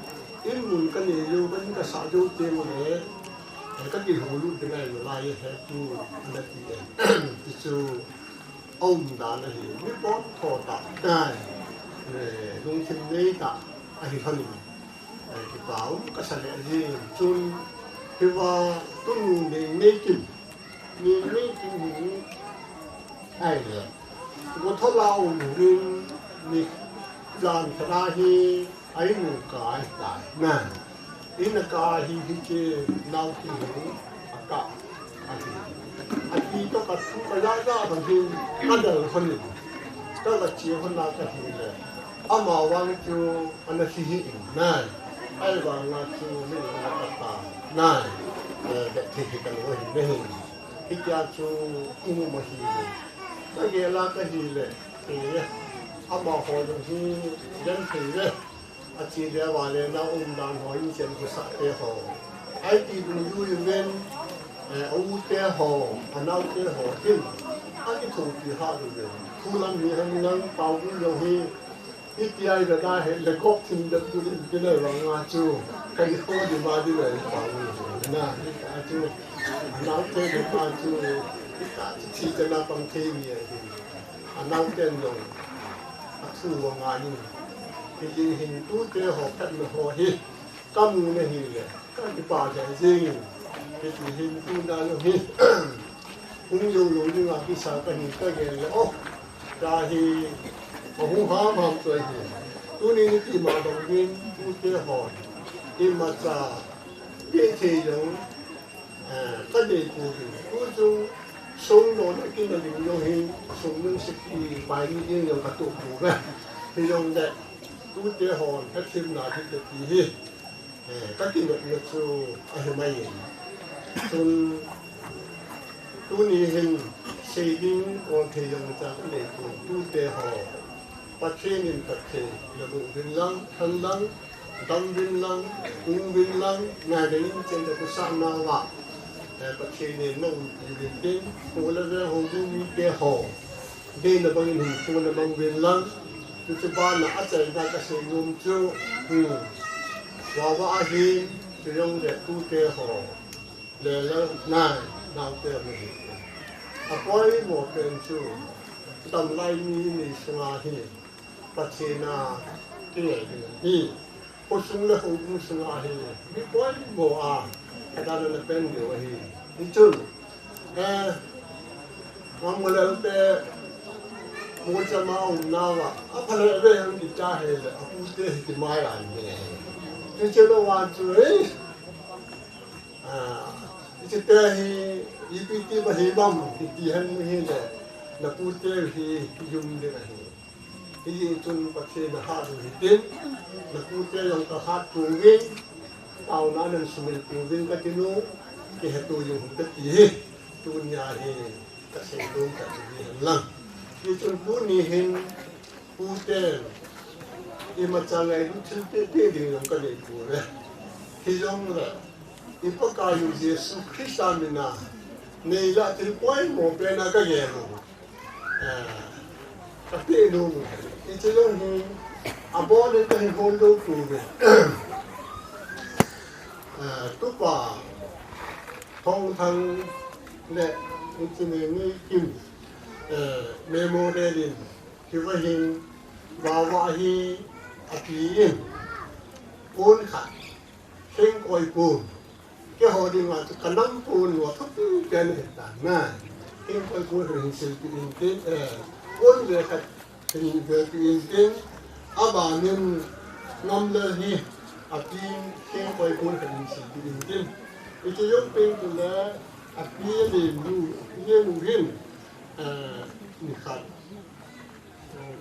in mun ka nei jou, ka in ka sa jou teng le, ka kihoulut ding ahi lai he tu, ana ti e. Ti chu, a um dan ahi, mi pom tho tah, nai, eh, lungthim nei tah, ahi lhonin, eh, kipa um ka sa le jing chun, hiva tunu nei nei kin, nei nei kin hi, ai le, go thol a um hin, ni jan thara hi, Ai nu ka ai tai. Na. Ina ka hi hi che nau ti hi a ka. A ti. A ti to ka su ka ya ya ba hin ka dal hon ni. Ka ka chi hon na ka hi le. Ama wang chu ana hi hi in na. Ai wang na chu ni na ka ta. Na. Eh, be thi hi ka lo hi ne hi. Hi kya chu ku mu ma hi le. Ka ge la ka hi le. Eh, ama ho hi yan thei le. A chi le va le na um dan ho in chen ku sa te ho. Ai ti du yu yu ven, eh, a u te ho, a nau te ho, tin. A ki thong pi ha du ven. Thu lam hi han lang pau du yo hi. Hi ti ai da da he le kok tin da du le bi le wa nga chu. Ka ni ko di ma di le pau du na hi ka chu. A nau te de pa chu. Hi ka chu chi te na pang te mi ai. A nau te no. A thu wa nga ni. Hi jing hin tute ho khat na ho hi, ka mu na hi le, ka kipa jai jing. Hi ti hin tu na lo hi. Hung yo lo ni nga kisa ka hi ka gel le, oh, ka hi, ka hung ham ham tu hi. Tuni ni ti ma dong vin, tute ho. Imacha, pi thei jong, Eh, ka dei pu hi. Tu chung sung no na kin na ding jong hi, sung nung sik hi, pai ni ding jong ka tu pu ve. Hi jong le, tute hon, ka thim na hi te ti hi. Eh, ka kinop na chu a hi mai in. Chun, tuni hin, sei ding, ol thei jong cha ka dei pu, tute ho. Pathen in Pathen, na bu vin lang, than lang, dam vin lang, um vin lang, nai dei in chen da ku sa na la. Eh, Pathen in na um vin tin, ko la ve ho bu mi te ho. Dei na bang in hin ko na bang vin lang, tu chu ba na a chai na ka sei nom chu. Hmm. Wa wa a hin, chu yong de tu te ho. Le le nai, nau te mi hi. A poi mo pen chu, tam lai mi ni sunga hi. Pathen a, ki ngai ding hi. Khosung le houbung sunga hi, mi poimo a, kadana na pen diu ahi. Hichun, eh, Ngam Ngalel te, Mucha ma um nawa, apha le ve ang kicha he le, apu te hi kimai an ne. Hichun lo wan chu, eh, ah, hiche te hi, ipi ti ba hi bam, kiti han hi le, na pu te hi, yum de ahi. Hijeh chun Pathen nahat u hitin, na pute jong kahat pouvin, taona nan sumil pouvin kati nom, kihet u jong hung kati hi, tunia hi kasei nom kati hi hen lang. Hichun tuni hin, puten, imacha ngailut thil pepe ding jong kanei pouve. Hijongle, i Pakaiyu Jesu Christa mina, neila thil poimo pena kagel u. Eh, kati nom u. Hiche jong hi, abon in kahin hol lou pouve. Eh, tupa, Thongthang le, hiche Neikim, eh, memorial in, hiva hin, vava hi, api in, pon khat, Khengkoi pon. Keiho dinga chu kanam pon lou thupi pen ahitan na. Khengkoi pon hin silpeh intin, eh, pon ve khat hin silpeh intin, abanin Ngamlal hi, api in Khengkoi pon khat hin silpeh intin. Hiche jong pen tule, api le nu, api le nu hin, eh, nikhat.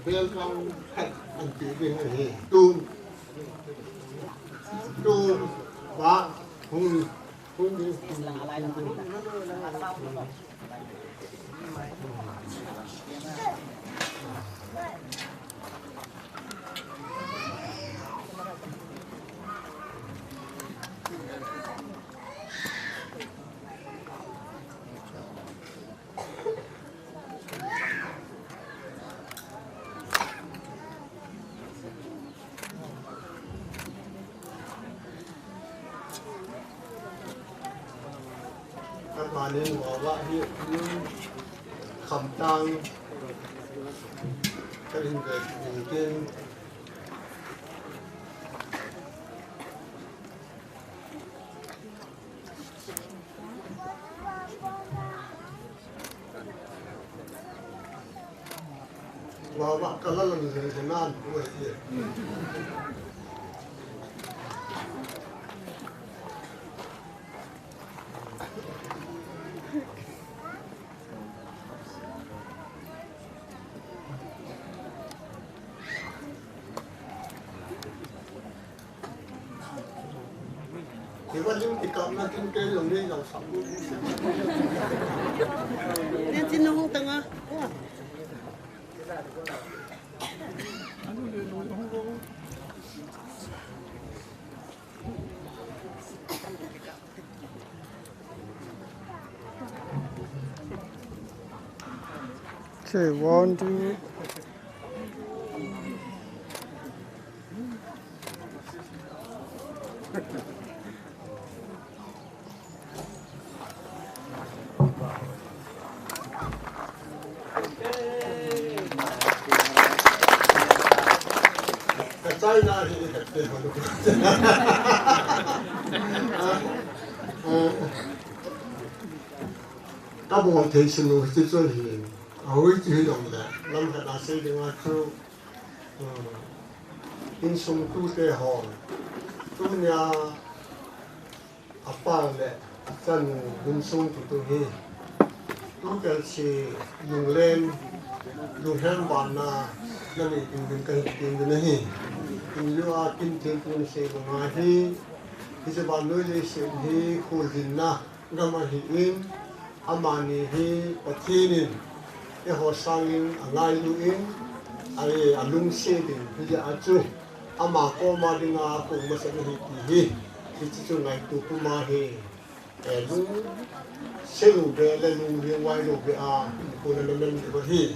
Welcome khat ahin pe ding ahi. Tun, tun, ba, hung, hung ding. Abanin vava hi, Khamtang, ka in ve, in tin. Vava kala lang jeng jeng nan pu e. Hiva lim kikapna tin kei jong nei jong sam. Nen chin hung tanga. Okay, one, two. Ka China hi ka te ho. Ka bol thei sin u hichu hi. Ahoi chu hi jong le. Lam khat a sei ding a chu. Hmm. Insung tute ho. Tunia apa le achan insung tutu hi. Tu kel si lunglen, lunghem vanna, na nei ding ding ka hin tin ding ahi. In lu a kin thil tun sei banga hi. Hiche vannoi leiset hi khuljinna. Gam ahin, amani hi Pathen in, eiho sangin angailu in, a, alungset in, hijeh a chu, ama koma dinga kong masat ahi ti hi, hiche chu ngaito puma hi, eh, lungset lou ve le lungvai lou ve a, kona naman diu ahi.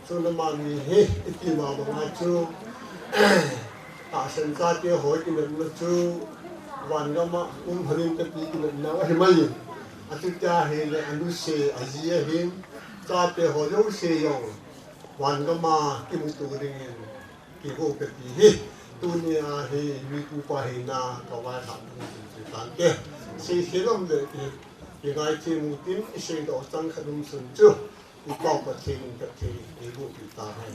Chun amani hi, iti ma banga chu, tahsan chate ho kinepna chu, van gama um honin kati kinepna ahi mai. Achutia hile anuse aji ahin, chate ho jouse jong, van gama kimuto dingin, kigo kati hi. Tunia hi, mi kupa hina, ka vaiham ding chu chu tan ke. Sei sei lom le, i, i ngai thei mu tin, i seidoh chang khat um sun chu. I Pau Pathen in phatthei eiboh peh tahen.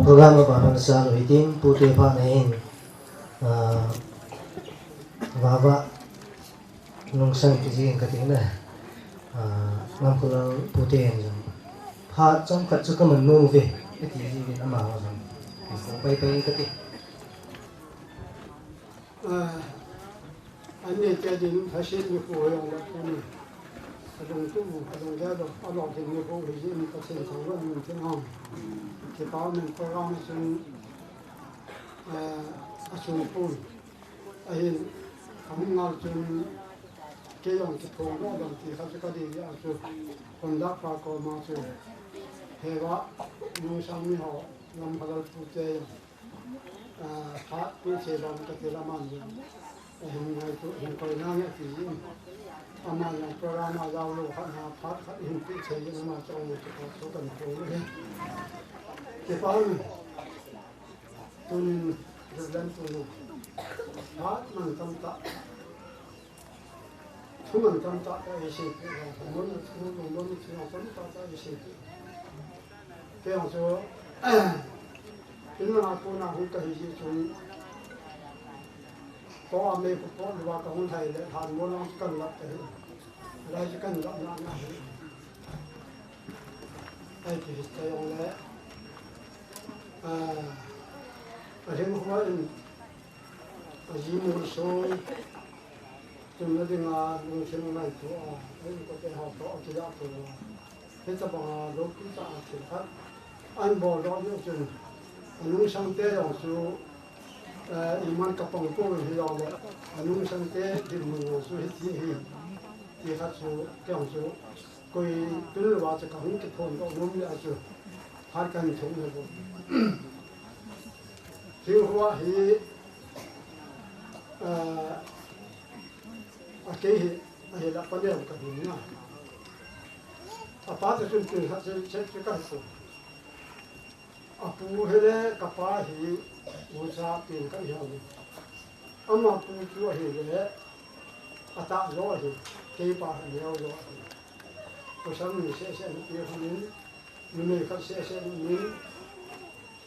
Program abana sa lou hitin, pute pha na hin, ah, vava. Nungsang kiti jing kati na, ah, Ngamkholal pute jong. Phat chomkhat chu kaman nom uve, kati jing in ama jong. Kong pai pai kati. Ah, ani te din phasin ni ko jong la kani. Adong tu, adong ja do, alo din ni ko hi jin ka chen chang lo min tin hong. Kipa min program chun, ah, asung pun. Ahin, ahung ngal chun, kei jong kiphong doh dam ti khat chu ka dei a chu, conductor koma chu, heva, nungsang mi ho, Ngamkholal pute jong, ah, phat pi che dam kati la man jong, ahin ngai tu, hin koi na nge ti jin. Ama jong program a jao lou khat na phat khat hin pi che jin ama chu ong chu ka chu kan phong le. Kipa mi. Tunin Reverend Tunu, phat man tamtah, thu man tamtah ka eisei peh, mun thu, mun thu tamtah ka eisei peh. Kei jong chu, in langa kona hung kahi jeh chun, ko a mei ko po lua kahung lhai le, lhan mo lang kan lap kahi. Lai chu kan lap na na hi. Ai ti hi ta jong le. Ah, a lhingkhuva in, a ji mun sung, chunna dinga lungthim ngaito a, a inkote ho toh a kilah to a. Hitabanga lopi tah a thil khat ahin bol doh jeh chun, a nungsang te jong chu, eh, iman ka pang poi hijongle, a nungsang te dinmun jong chu hiti hi, ti khat chu, kei jong chu, koi tun louva chu kahung kiphong doh nom le a chu, phat kahin thum le bou. Lhingkhuva hi, eh, a kei hi, ahi la paneo kahi na. Apa te chun tin khat se, se, se kahi poi. Apu hi le kapa hi, ucha tin kahi hou. Ama pu chu ahi le, atah jo ahi, keipa hi neo jo ahi. Pasal ni seh seh ni pi hon in, numei khat seh seh ni in,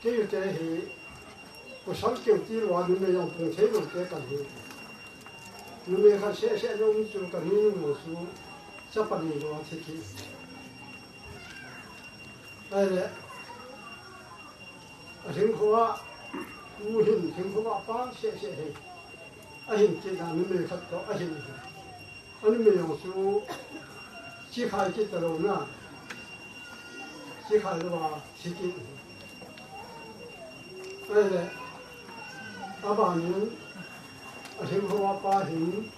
kei te hi, pasal keu ti lou a numei jong pung thei lou te kan hi. Numei khat seh seh ni um chu kan hi nu chu, chapa ni lou a thi khi. Ahile, a lhingkhuva, u hin lhingkhuva pa seh seh hi. Ahin kit na numei khat toh, ahin hi. A numei jong chu, chi khai kit ta lou na. Chi khai lou a, thi kit. Ahile, abanin, a lhingkhuva pa hin,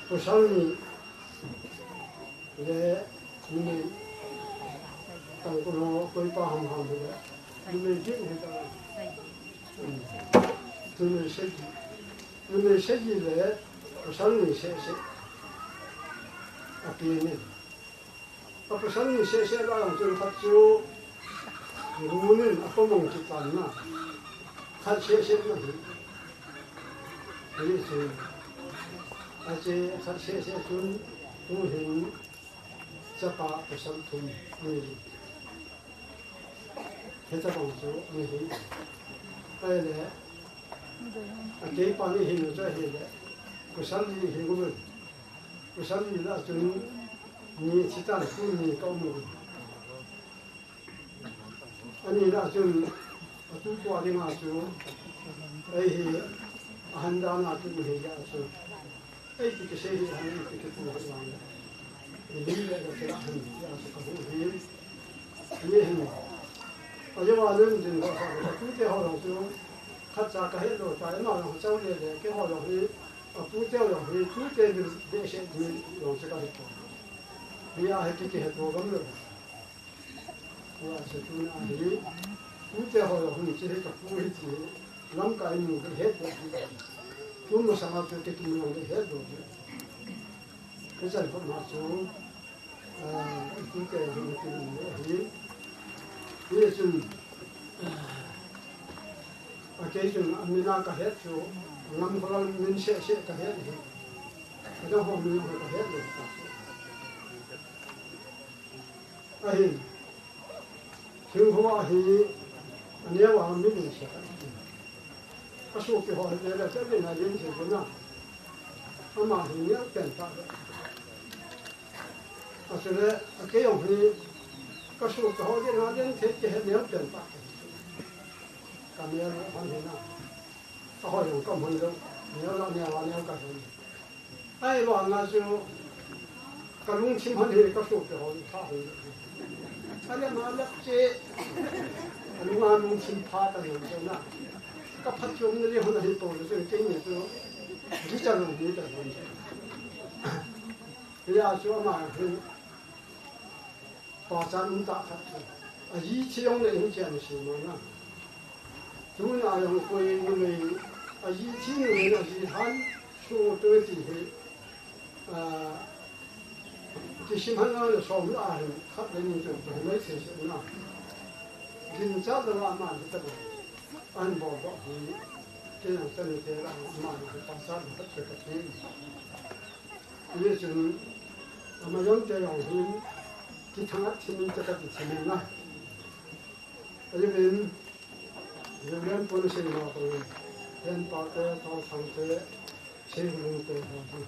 pasal ni, le, numei, tangkhul ho, koipa ham ham le, numei kit ni ta. Hmm. Numei sagi. Numei sagi le, pasal ni seh seh. Api ni. A pasal ni seh seh la jong chun khat chu, gun in apa mong kipan na. Khat seh seh na hi. Hi chu. Ache khat seh seh chun, tu hin, chapa pasal thum ni. Hitabang chu, ni hi. Ahile, a keipa ni hin chu ahile, pasal ni hi gun. Pasal ni la chun, ni thi tan, tu ni ka um gun. Ani la chun, atutua dinga chu, ei hi, ahan dan a chu, hi la chu, ei ti kisei hi, ahan ei ti kipu hi la. Ni le la chu la han, ya chu ka hu hi. Ni hin. Ajo wa lun din ho sa, atute ho jong chu, khat cha ka het lou ta, ima jong chau le le, kei ho jong hi, apute ho jong hi, tute din behseh ni jong chu ka hi ko. Ni a hi ki kihet to gam lou. Tua chu tuna hi, pute ho jong hi, chi hi ka pu hi chi, lamkai nu hi het lou hi. Tun masanga chu kitum jong le het lou. Kachai phat ma chu, ah, ipi te jong kitum le hi. Hichun, ah, akei chun amin a kahet chu, ngam kholal min seh seh kahet hi. Adang ho min jong kahet lou. Ahin, thil ho ahi, aneo a mi lungset a. Kasopi ho hi le, le, na lungset na. Ama hi neo pen ta le. Achule, akei jong hi, kasopi ho le, na lungset ke he neo pen ta. Ka neo hon hi na. Ka ho jong ka hon lou. Neo la, neo la, neo ka hon. Ahivanga chu kalungthim hon hi kasopi ho tha hon. Ale ma lap che. Alunga lungthim pha ta jong chu na. Kaphatchomna le hon ahi poi le chun keini chu. Kicha lou ni ta hon. Hia chu ama hi. Pachat um tah khat chu. Aji thi jong le in kiam si ma na. Tuna jong koi numei, aji thi numei, aji han, su tu ti hi, ah, kisim han le som la hin, khat le ni tu, tu mai se se na. Ginchat lou ama hi ta lou. An bol doh hi, kei jong tani te la ama hi pachat lou khat ke kati. Hichun, ama jong te jong hin, kithang a thim in te kati thim in na. Ahi vin, Reverend Pon Singma ko, Henpa te, Thosang te, Singling te, ho hi.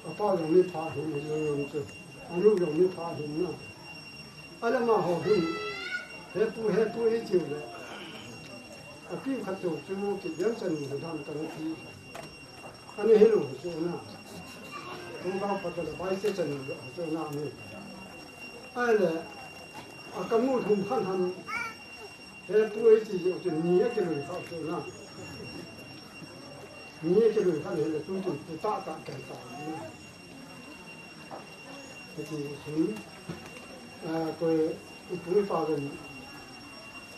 Apa jong mipha hin, hi jong jong chu. Anu jong mipha hin na. Alama ho hin, hepu, hepu i tiu le. Api khat chu chu, ki jam chan ni dam kan ti. Ani hi lou chu na. Kum bang pa ta bai se chan lou chu na ni. Ai le, a ka mu thum khan han. He pu ei ti yo chu ni a ke lou kha chu na. Ni a ke lou khan he le tu tu tu ta ta kan ta na. Hiti hin, ah, koi i pu i pa ven,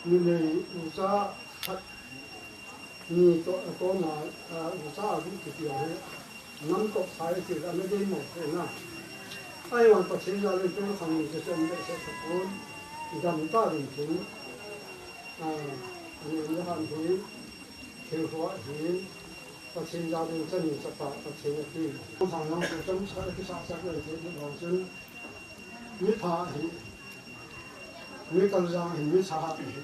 numei ucha khat ni to, to ma, ah, ucha a gu kiti a he, nam to sai ti a me dei mo te na. Ahivang Pathen jal in tu khang ni te chom de se sa pon, dam ta ding hin, ah, ani ni han hi, thil ho hi, Pathen jal in chan ni chapa Pathen a ti. Khang nang tu chom sa ki sa sa le te ni lo chun, Mi pha hi, mi kaljang hi, mi sahat hi,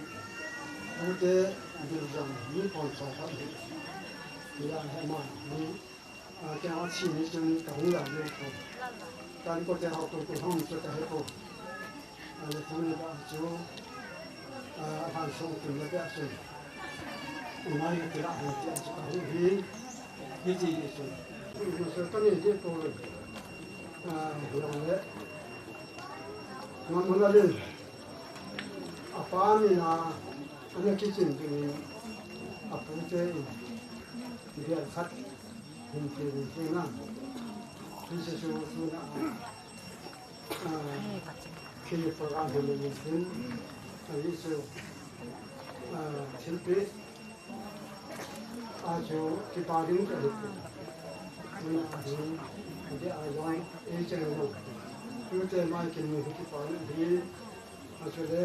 ute biljang hi, mi pon sahat hi, ya he ma hi, a, kei a chi ni chun ka hung la le ko. Tan ko te ho ko ko hung chu ka he ko. A le tuni ba chu, a, han song tun le ba chu. Umai ka ti la han ti a chu ka hung hi, hi ti ni chu. Ni chu ka ni ti ko. A, long le. Ngam hon a lin, apa min a, ana kichin dingin, apu te in, bial khat, hin ti ding ti na, hi si su, su na, a, a, khi program hin ding tin, a, hi su, a, thilpi, A chu kipa ding ka hi. Tuna a hin, a dia a jong, ei chang jong. Tute mai kin ni kipa ni hi. A chu le,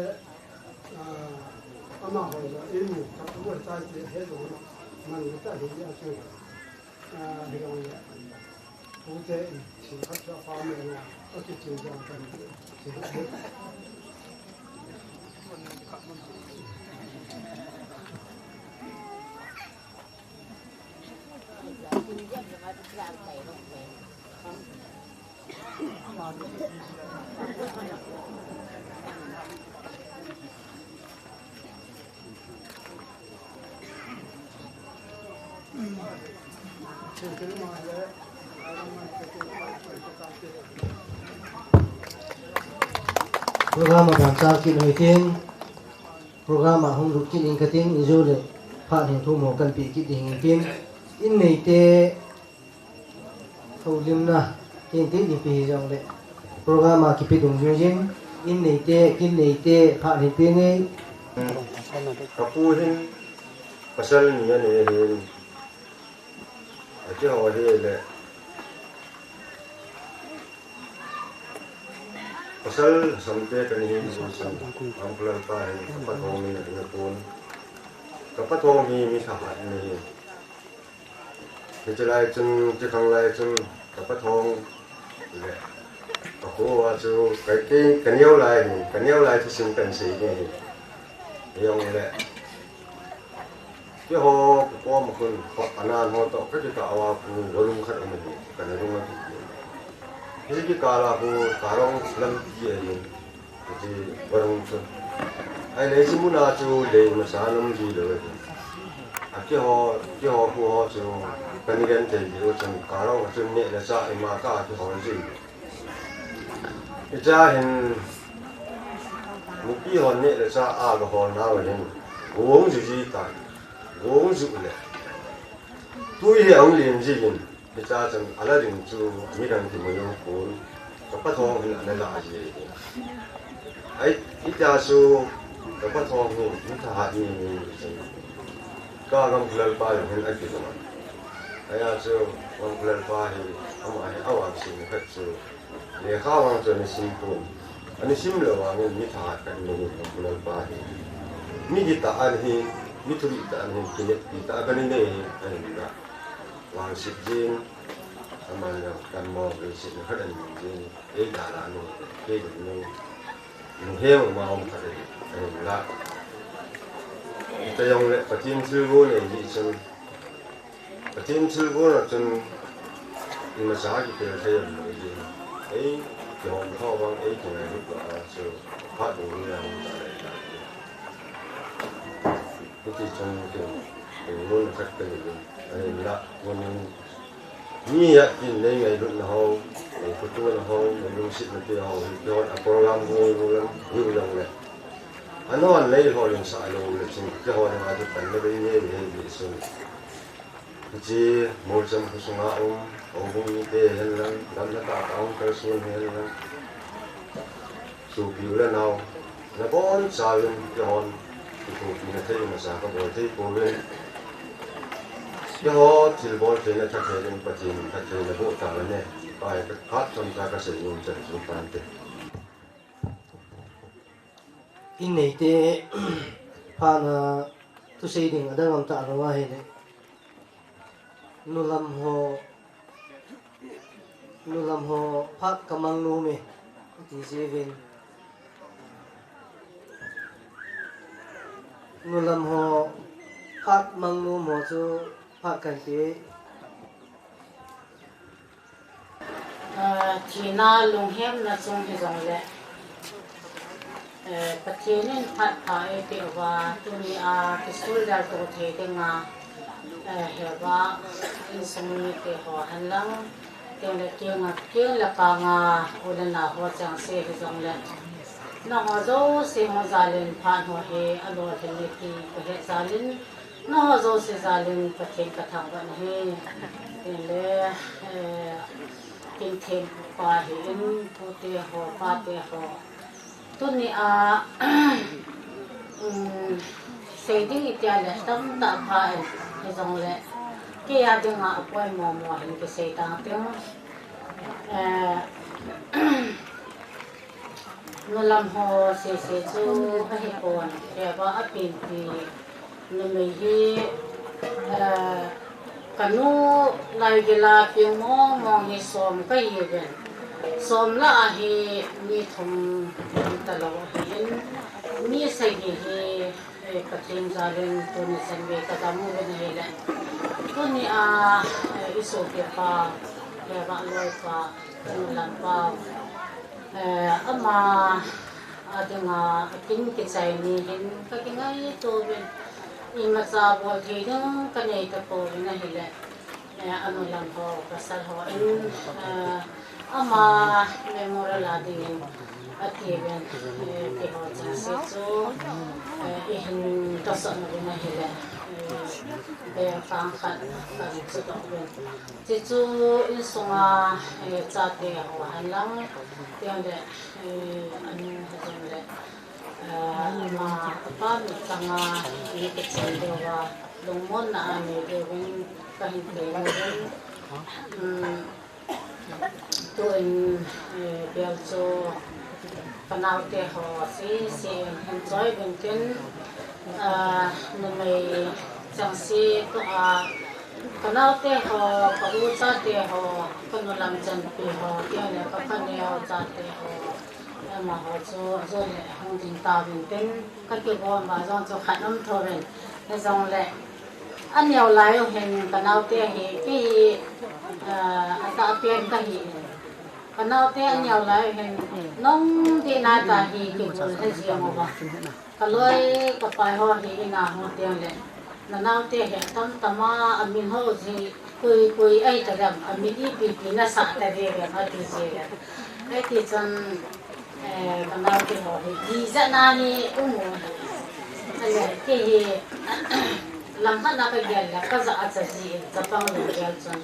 a, ama ho jong, ei mu, ka pu a tai ti he jong, man ni ta hi a chu. A, hi jong le. Pu te in, thil khat chu a pa me na, a kichin jong kan ti. Program a ban chal kit u hitin, program a hung lut kit ing kating, ijou le phat hing thum ho kan pe kit ding hitin, in neite, Houlimna, kin ti ding pi hi jong le. Program a kipe dungjuiyin, in neite, kin neite, phat hin pe ngei. Ka pu hin, pasal ni a nei hin. Akiho hi le. Pasal samte kani hi, Gamkhulalpa hi, kapathong ni na kon. Kapathong hi mi thahat ni hi. Hiche lai chun, hiche khang lai chun, kapathong le, kakho a chu, ka, ka, kaneo lai hi, kaneo lai chu sim kan sei ni hi. Jong le. Keiho, kakoma khun, anan ho toh, kakikah uva khu, varung khat aum in, kana rung a kiti. Hiche kikah a khu, Karong lampi ahin, hiche varung chu. Ahile hiche muna chu, lei masa nom ji lou ahi. A keiho, keiho khu ho chu, kana gen thei diu chun, Karong a chun neh le chah ima kah a kihol ji. Hichea hin, mipi hon neh le chah a gahol nau hin, gong ju ji tan, gong ju le. Tui hi ahung len ji hin, hichea chun ala ding chu midang kimu jong pon, kapathong hin ana la ji hin. Ai, hitia chu kapathong hin, mi thahat ni ni chun. Ka Gamkhulalpa jong hin akilou. Ahia chu Gamkhulalpa hi, ama hi avangsetna khat chu. Lekha vang chu ana sim pon. Ana sim lou vangin mi thahat khat ahi Gamkhulalpa hi. Mi kitah ahi, mi thurih tah ahi, kineppi tah khat ahi, ahinla. Vangset jin, aman jong dammo vangsetna khat ahi jin, ei dalha ahi, kei ding ahi, lunghem uma um khat ahi, ahinla. Ita jong le Pathen thilgon ahi jeh chun, Pathen thilgon a chun imacha kikhel thei lou ahi. Ei, kihom tho vang, ei, kingailut vang a chu, phat ding ni a hung ta le ta. Hiti chun kin, kin mun khat ka ni, ahinla, mun mi a kin nei ngailutna ho, nei khotona ho, nei lungsetna te ho, hi kihon a program gol gol lam, hi u jong le. Anon nei ho lung sa lou le chun, kihon a chu pan le bei nei nei ni sun. Hiche, Molcham kho sunga um, houbung mite hen lang, gamla tah a um kalson hen lang. Sopi u le nao, nabonchauvin, keihon, kithopina thei masa kabol thei pouvin. Keiho, thilbol theina thakhel in, Pathen in thakhel naboh tauvin e, pai ka khat chomcha kasei nom chan chu tante. In neite, phatna thusei ding adang um talou ahile. Nulam ho, nulam ho phat kamang nom e, ti jiuvin. Nulam ho phat mang nom ho chu phat kan pe. Ah, thina lunghemna chung hijongle, eh, Pathen in phat pha eipeh uva, tunia kisul del to thei dinga, eh, heva insung mite ho hen lang, teng le teng a, teng le kang a, u le nao ho chengse hijongle, nangho jouse ho jal in phat ho hi alolhin e ti kahet jal in, nangho jouse jal in Pathen kathangvah in ahi. Teng le, eh, Kingthempu pa hi in, pute ho, pate ho. Tunia, um, sei ding iti le tamtah pha in, hijongle, kei a dinga apoimo mo hin kisei tang ting. Eh, nulam ho sese chu kahipon, heva apenpi numei hi, eh, kanu laigil a peng mong mong hi som kahiuvin. Som lah a hi mi thum talou ahin, mi sagi hi Eh, Pathen jal in tuni chan gei kadam uvin ahile. Tunia, eh, isopipa, eh, vahloipa, nulampa, eh, ama a dinga akin kichai ni hin kakingaito uvin. Imacha bol thei ding kanei tapouvin ahile. Eh, anulam ho, pasal ho in, eh, ama memorial a dingin atiuvin, eh, keiho chengse chu, eh, ihin kasah uvin ahile, eh, beng kang khat kahin chudoh uvin. Chuchu insunga, eh, chate ho hen lang, teng le, eh, anu ho jong le, eh, ama apa mitchang a, eh, kichen diu va, Lungmonna a nei diuvin kahin temu in, um, tuin, eh, bel chu kanaote ho sese in hin choi uvin tin, ah, numei chengse toh a, kanaote ho, ka u chate ho, kanu lam chanpi ho, kei le ka khaneo chate ho, amaho chu ajo le hung ding tauvin tin, kakigom uva jong chu khat um thouvin, hijongle aneo lai u hin kanaote hi, kei hi, ah, atahpen kahi in. Kanaote aneo lai u hin, nung ding nai ta hi kibol he jeng uva. Kaloi kapai ho hi ina hung teng le, nanaote hi atam tam a, amin ho ji koi koi ahi tadem, amin ipi pi nasah tadem ati ji le. Hiti chun, eh, kanaote ho hi, ijat na hi um u hi. Ale, kei hi, langkhat na kagel le, kajah a cha ji in, chapang lunggel chun,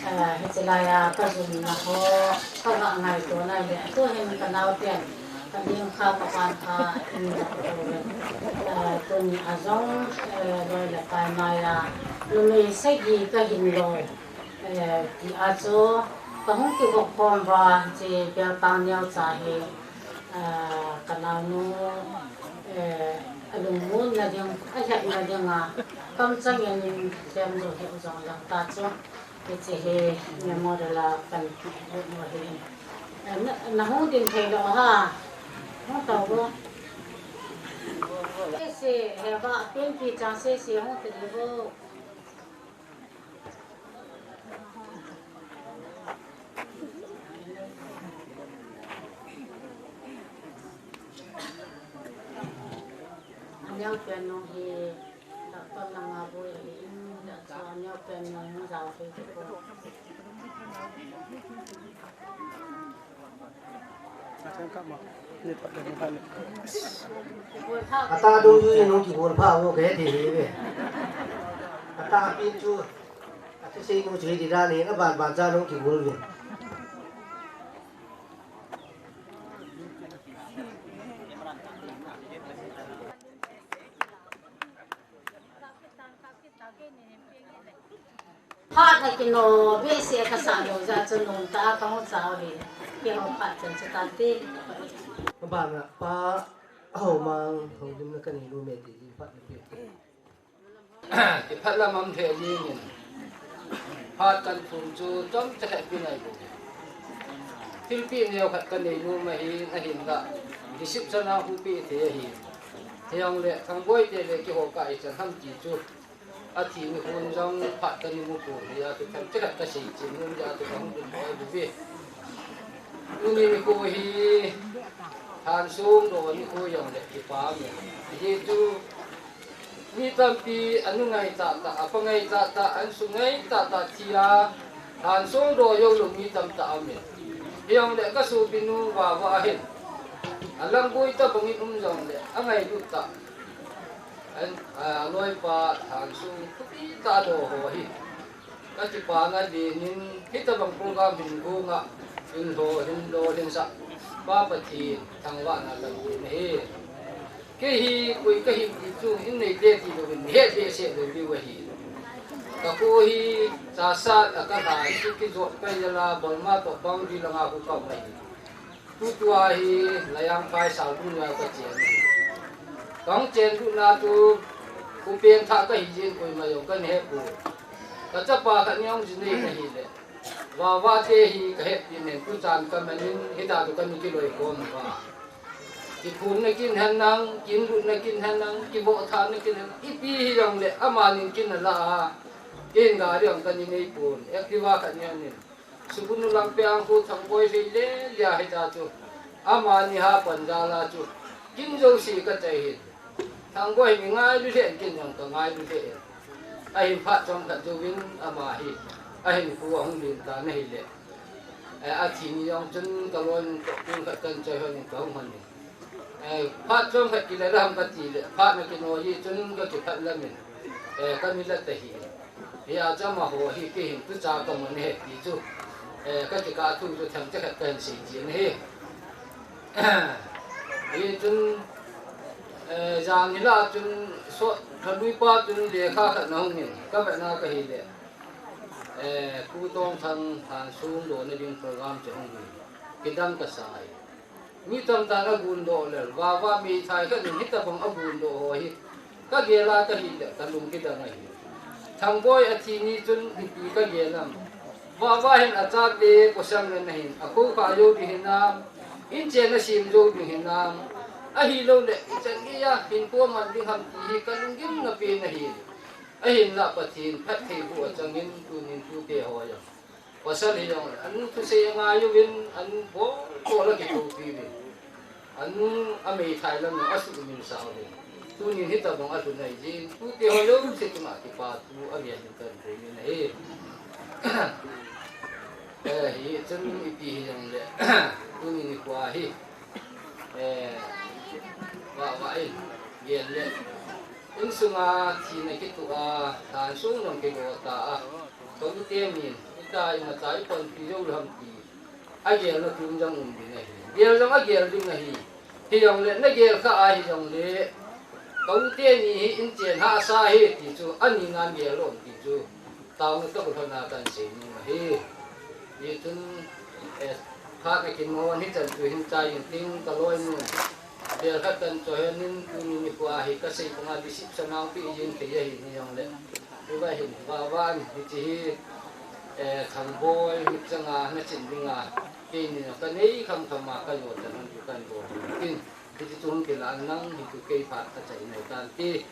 eh, hiche laiya kajumna ho, kaga ngaito nai le, tuhin kanaoten, kalim kha, kapan kha, in, eh, tuni a jong, eh, loi le pai maiya, numei sagi kahin loi, eh, tia chu, kahung kigop khom uva, hiche beltang neocha hi, eh, kanaonu, eh, alungmonna ding, alhepna dinga, kamcheng in lhem jou hih u jong lang ta chu, hiche hi memorial a kan lut u ahi. Eh, na, nahung ding thei lou ham? Hung tao vo. Sese, heva, penpi chang sese, hung tao vo. Aneo pen nung hi, doctor langa boi ahi in, doctor aneo pen nung jao thei thei ko. Ata dung ju nung kibol pha mo kahe thei ve. Ata pin chu, athusei nu chu hiti dan hi, aban ban cha nung kibol ve. Phat na kino behseh kasah lou jeh chun nungta kahung chao hi. Keiho phat chan chu tante. Abana pa, ahomang, houlimna kanei nom e ti, phat na pe. Kiphat lam am thei jingin. Phat kan thum chu chomcha khat pe ngai bou. Thilpeh neo khat kanei nom ahi, ahinla. Kisipsana hung pe thei ahi. Hijongle, Thangboi te le keiho ka ichan ham ti chu. Athi nikhon jong phat kani mu pon, hia chu themcha khat kasei chen nom jeh a chu kahung ding boi bou ve. Tuni nikho hi, Thansong do nikho jongle kipa um e. Hijeh chun, mi tampi anu ngai tahtah, apa ngai tahtah, ansu ngai tahtah thi a, Thansong do joulou mi tamtah aum e. Hijongle kasopinu Vava hin, alangboi tobangin um jongle, angailut tah. An, a, aloipa Thansong thupi tah do ho hi. Kakipana dingin, hitobang program hin gonga, hin lo, hin lo, hin sa. Pa Pathen thangvahna kan pe ahi. Kei hi koi kahi ti chu, in neite tilouvin, het behseh lou diu ahi. Kakho hi, chasat a kalha, hichu kijot pai jal a, Burma toh boundary langa khu kaum ahi. Tutua hi Layangphai Salbung a kachen ahi. Kahung chenlutna chu, khopen thah kahi jeh in koima jong kana hepoi. Kachapa khat ni ahung ji nei ahile, Vava te hi kahetpi in, tuchan kamanin, hitia chu kana kiloikhom uva. Kiphunna kin henlang, kiinlutna kin henlang, kivohthahna kin henlang, ipi hijongle amanin kin ala a, keiin gari jong kana neipon, Activa khat ni anin. Sugnu Langpeng khu Thangboi lhei le lia hitia chu, amani hapan jal a chu, kin jouse kachai hin. Thangboi hi ngailu lheh in, ken jong kangailu lheh in. Ahin phat chomkhat jouvin ama hi, ahinkho ahung len tan ahile. Eh, athi ni jong chun kaloinu toh kum khat kan choi hon in kahung hon in. Eh, phat chomkhat kile le ham kati le, phat na kino jeh chun kakiphat lam in. Eh, kami la ta hi. Hia chu amaho hi kei hin tucha kamu ahi ti chu, eh, kakikah thu chu themcha khat kahin sei chen ahi. Hichun, Eh, jan hila chun, so, Thalui pa chun lekha khat na hung in, ka vetna ka hi le. Eh, Pu Tongthang Thansung dohna ding program chu hung hi. Kidang ka sa hi. Mi tamtah in a gundoh lel, Vava meithai khat in hitabang a gundoh ho hi. Ka gel a ka hi le, ka lung kidang ahi. Thangboi a thi ni chun ipi ka gel am. Vava hin a chate kosang le na hin, a khokha jou ding hinam, in chen a sem jou ding hinam, ahilou le, ichan gei a hin kua man ding ham ti hi ka lunggim na pen ahi. Ahinla Pathen phattheiboh a chang in tunin tute ho jong. Pasal hi jong le, anu thusei a ngai uvin, anu bol bol a kithopi uvin. Anu a meithai lam jong a suhmil sa uvin. Tunin hitabang a lhun ahi jeh in, tute ho jouse chunga kipa thu a gen in kan thei in ahi. Eh, hichun ipi hi jong le, tunin nikho hi. Eh, Vava in, gen le. Insunga thina kituh a, Thansung jong kido ta a. Ka u te min, ita imacha i panpi jou lou ham ti. A gelna tum jong um ding ahi. Gel jong a gel ding ahi. Hijongle, na gel kha ahi jongle. Ka u teni hi in chen hahsa hi ti chu, ani nan gel lou ti chu. Taona tah u lhona kan sei nom ahi. Hichun, eh, phat a kin mo hichan chu hin chai in ting ka loinu. Bel khat kan cho hen in tuni nikho hi ka sei panga disip sanang pi yin thei ahi hijongle. Hiva hin, Vava in, hiche hi, eh, Thangboi, michanga, na chin dinga, keini na ka nei kham kham a ka jo tan an tu kan bo. Tin, hiche chu hung kila nang, hichu kei phat ka chai nai tan ti.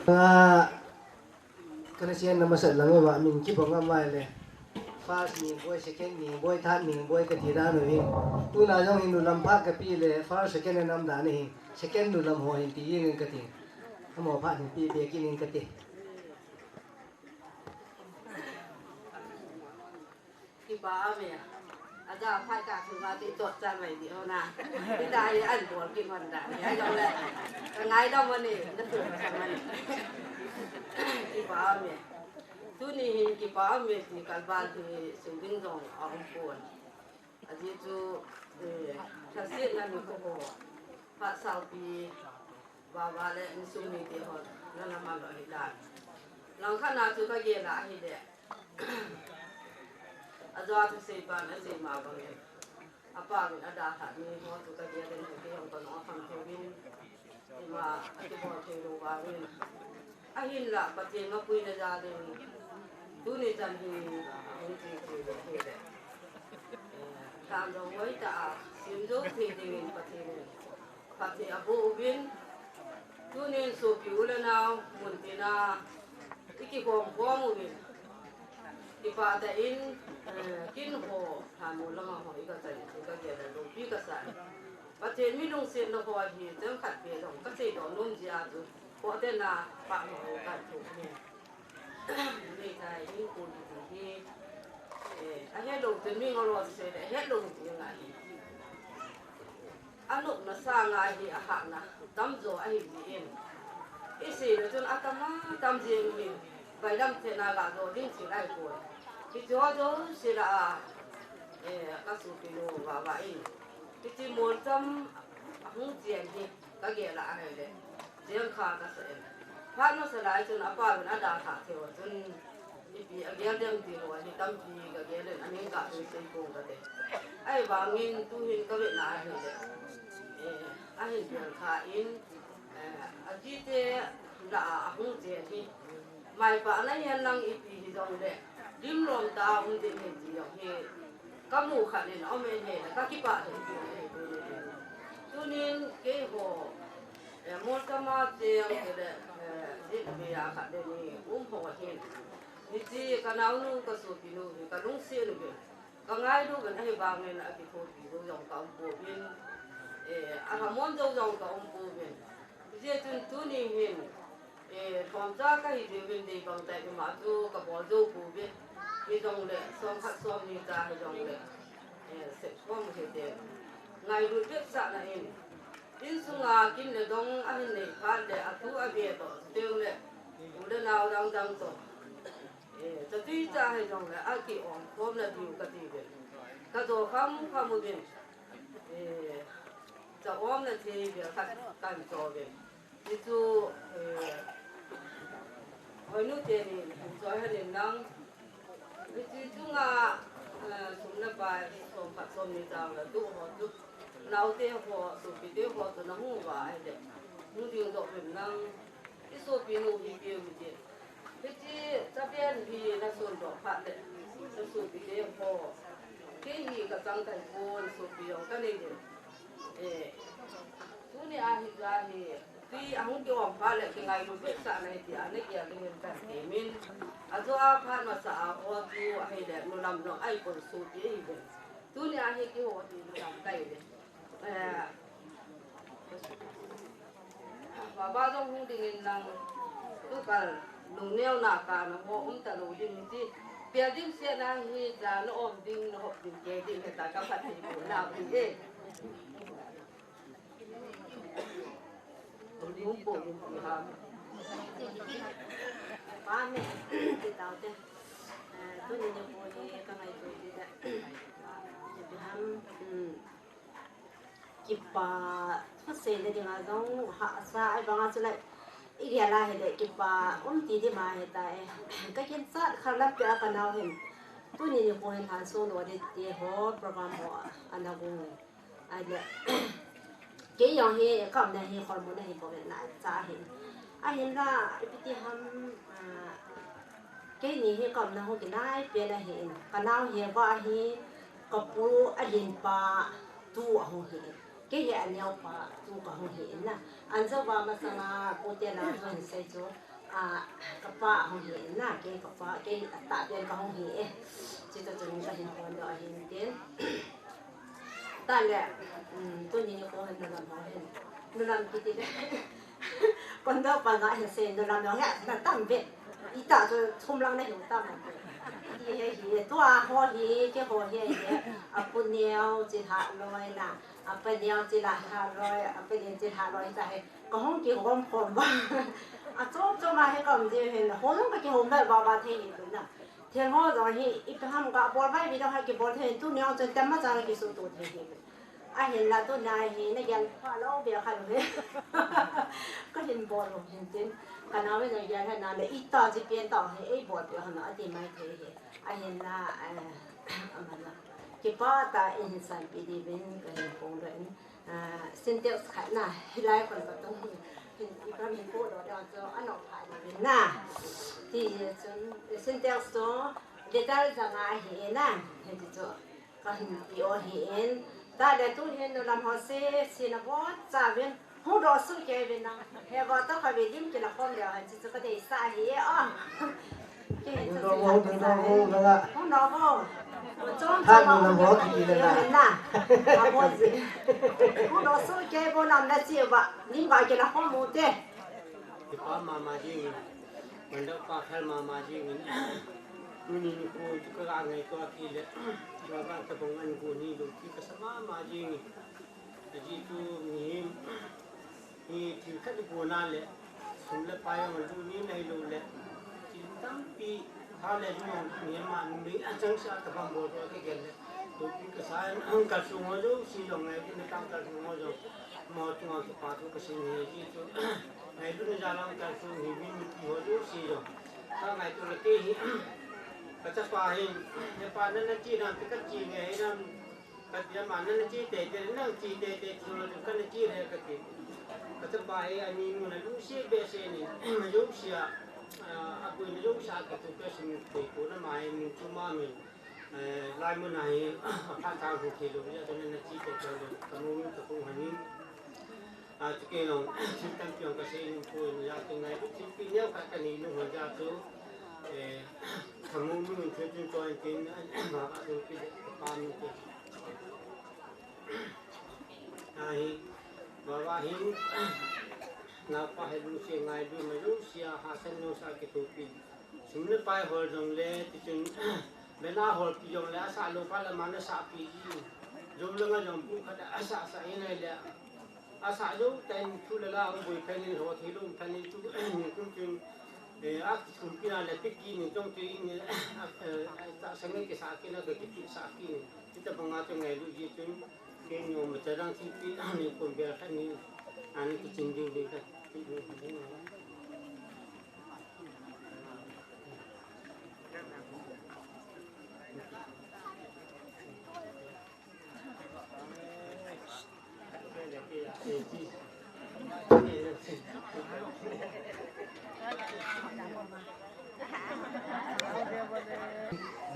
Ah, Kana sian na masat lang uva min kibang a mai le. First Ningboi, second Ningboi, third Ningboi kati dan u hin. Tuna jong hin nu lam phat kapi le, first, second a nam dan hin. Second nu lam ho hin ti jeng in kati. Amaho phat hin pe be kit in kati. Kipa aume. Aja phat ka thu ma ti tot chan mai ti ho na. Ti da ye an bol ki man da. Ye jong le. Ka ngaidam u ni, na tu ma sa man. Kipa aume. Tuni hin kipa aume ti kalban ti sing ding jong a um pon. Ajeh chu, eh, thasetna nikho ho. Phat saupi. Vava le insung mite hon, nana man lou ahi dan. Langkhat na chu ka gel a ahile. Ajo a thusei pan asei ma bang in. Apa min ada khat ni ho chu ka gel in, kei jong ka nung a kham thei in. Ima, akibol thei lou vang in. Ahinla, Pathen mapuina jal in. Tuni chan hi, hung chi chi le hi le. Eh, than jong hoi tah a, sim jou thei ding in Pathen in. Phatthei aboh uvin, tunin sopi u le nao, mun tina, i kikhom khom uvin. Kipah tah in, eh, kin ho, Thanmol langa ho, i kachai, i kagel a, loupi kasa. Pathen mi lungsetna ho hi, chang khat beh jong, kasei doh nom jeh a chu, phatthei na, pha ho, kan thu ni. Ni tai, in ko ni hi, eh, ahet lou chun mi ngol lou sei le, ahet lou ni ngai. Anopna sanga hi ahahna tamjo ahi jeh in. Isei le chun atam a tam jeng in, vailam thei na ga jo ding thil ahipoi. Hiche ho jouse lah a, eh, ka sopinu Vava in. Hiche molcham ahung chen hi ka gel a ahile, jeng kha kasa in. Phat masa lai chun apa vin ada kha thei u chun, ipi agel dem ti ho hi tampi ka gel in, aning ka sei sei pon kate. Ahivangin tuhin ka vetna ahile, eh, ahin gel kha in, eh, ajite lah a ahung chen hi. Maipah na hihen lang ipi hijongle, lim lom tah a um ding ahi ti jong hi, ka mu khat in aum in ahile, ka kipah thei ti ahi. Tunin keiho, eh, molcham a cheng chule, eh, jitbei a khat le ni um ho hin. Hiche ka naonu, ka sopinu hi ka lungset uvin, ka ngailu uvin, ahivangin akithopi jou jong ka um pouvin, eh, alhamon jou jong ka um pouvin. Hijeh chun tuni hin, eh, lhomcha kahi diuvin dei bang tah ima chu kabol jou pouve. Hijongle, som khat som ni cha hijongle, eh, sep khom hite. Ngailut bep sahna in, insunga kin le dong ahin nei phat le, atu abe toh, chuteng le, u le nao dang dang toh. Eh, tatui cha hijong le, akiom khomna diu kati ve. Kajo kham kham uvin. Eh, cha omna thei ve ka, kan cho ve. Hichu, eh, hoinu teni, cho hanin lang. Hichu chunga, eh, sum le pai, som khat som ni chang le, tu ho tu. Naote ho, sopite ho tu na hung uva ahile. Hung ding doh vin lang. I sopinu hi piu hi ti. Hiche chapen hi na sondoh phat le, na sopite ho. Kei hi ka chang kai pon, sopi jong ka nei le. Eh, tuni a hi ka hi, tui ahung kiom phat le, kingailu behseh na hi ti a, na gel ding in ka ti min. Ajo a phat masa a, o tu ahile, nu lam jong ai kon sopi hi ve. Tuni a hi kiho hi nu lam kai le. Eh, Baba jong hung dingin lang, tukal lungneo na ka na ho um ta lo ding ti. Pia ding se na hi ta na om ding na hop ding ke ding ta ka phat ti ko na bi e. Hung ko ding ti ha. Pa me, ti tau te. Eh, tuni ni ko ni ka ngai ko ti da. Ti ham. Hmm. Kipa, thusei le dinga jong hahsa, ahivanga chule, i gel a hile, kipa, um ti di ma hita e. Ka ginchat khat lam pia ka nao hin. Tuni nikho hin han sung lo di ti ho, program ho, ana gung e. Ahile, kei jong hi, ka umna hi, Kholmun a hi, ka umna cha hin. Ahinla, ipi ti ham, ah, Keini hi ka umna hu kinai pen ahin, ka nao hi va hi, ka pu a linpa tu ahung hi in. Kei hi a neopa tu ka hung hi in na. An jo va masanga pu te la tu hin sei chu, a, ka pa ahung hi in na. Kei ka pa, kei a ta pen ka hung hi e. Chuti chun ka hin hon doh ahin tin. Tale, um, tuni nikho hin nulam ho hin. Nulam kiti le. Kondo pa nga hin sei nulam jong hi na tam ve. Ita chu thum lang na hiu tam. Ti hi hi, tua ho hi, keiho hi hi. A pu neo chi ha loi na. A pa neo chi la ha loi, a pa neo chi ha loi ta hi. Ka hung kihom khom va. A chom chom a hi ka um diu hin. Hom ka kihom va va thei hi na. Thil ho jong hi, ipi ham ka bol vai video ha kibol thei, tuni jong chun tem ma chang kisutup thei hi. Ahinla tuna hi, na gel pha lou bia kha lou hi. Ka hin bol lou hin tin. Ka nao ve na gel ha na le, ita chi pen ta hi, ei bol pia ha na, ati mai thei hi. Ahinla, eh, ama na. Kipa ta in san pi di vin, ka hin pong do in. Ah, Sintex khat na, hilai kon pa tung, hin, i pa min ko do dang chu, ano khat na vin na. Ti chun, Sintex chu, liter janga hi na, hin ti chu, ka hin pi o hi in. Tale tu hin nulam ho se, si na bo cha vin, hu do su ke vin na. He bo to ka vin lim ki la khom le, hin ti chu ka dei sa hi o. Hung doh vo, hung doh vo, vanga. Hung doh vo. Chom chom a hung doh vo, kiti le na. Hung doh su ke vo nam na chi va. Nim va ke la hung mu te. Kipa mama jing. Mandal pa khel mama jing. Tuni nikho chu ka ngai to ki le. Ba ba ta bong an ko ni do ki ka sa mama jing. Ajeh chu mihem hi thil khat i kona le, sum le pai jong alut ni nahi lou le, thil tampi ha le jong mihem a numei a chang sa tabang bol bol ka gel le, topi ka sa in, kalsong ho jouse jong ngai, ina tang kalsong ho jong, mo chunga kipa thu ka sei hi, ajeh chu, ngailutna jal a kalsong hi, mi nupi ho jouse jong, ka ngaito le kei hi, ka chapa hin, hepa nana che nam, ka che nge hi nam, Ka ti, ama nana che teitei, nang che teitei, chu lo chu kana che le ka ti. Ka chapa hi ani nu na lungset behseh in, na jouse a, a, a koi na jouse a ka tu ka sum tei ko na ma hi mun chu ma min. Eh, lai mun a hi, a phat tha hu thei lou, ya chu nana che teitei lou, ka mu min ka kong hanin. A, chu kei jong, thil tampi jong ka sei nom poi, na jal chu ngai, thilpeh neo khat ka nei nom jal chu, eh, ka mu min thil chun choi tin, ma ba thilpeh, ka pa min te. Ahi, baba hin, naopa hi lungset ngailutna jouse a, hahsatna jouse a kithopi. Sum le pai hol jongle, tichun, bena holpi jongle, asah lou phat le ama na sahpi ji. Jou langa jong pu khat asah sah in ahile, asah jou tah in thu le la hung boi phat in, ho thei lou phat in, tu, nikum chun, Eh, a kisulpi na le piki ni tong tu in, eh, a, eh, a, ta sangai ke sa ke na ke kiti sa ke ni. Kita banga tu ngai lu ji tu, ke ni mo ta dang ti pi, ni kon bia ka ni, ani ki chin diu ni ka.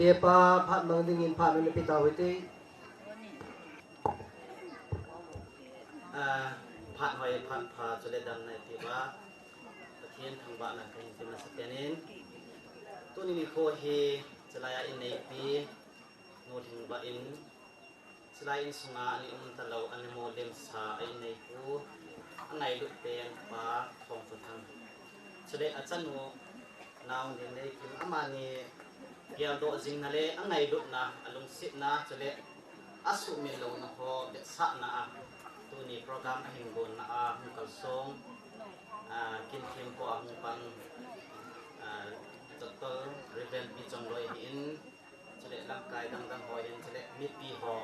Bepa phat mang dingin phat nuna pita hoite. Ah, phat hoi, phat pha, chule damna iti ba. Pathen thangvahna kahin pe masa penin. Tuni nikho hi, chulai a in neipi, Nu Lhingvah in, chulai insunga ani um talou, ani molemsa a in neipu, angailut pen Pa Thongkhothang. Chule achanu Naonginleikim amani geldoh jingna le angailutna, alungsetna, chule asuhmil louna ho vetsahna a tuni program ahin gonna a hung kalsong, ah, kin thempu a hung pang, ah, Doctor Reverend Pi Chongloi ahin, chule lamkai dangdang ho hin, chule mipi ho,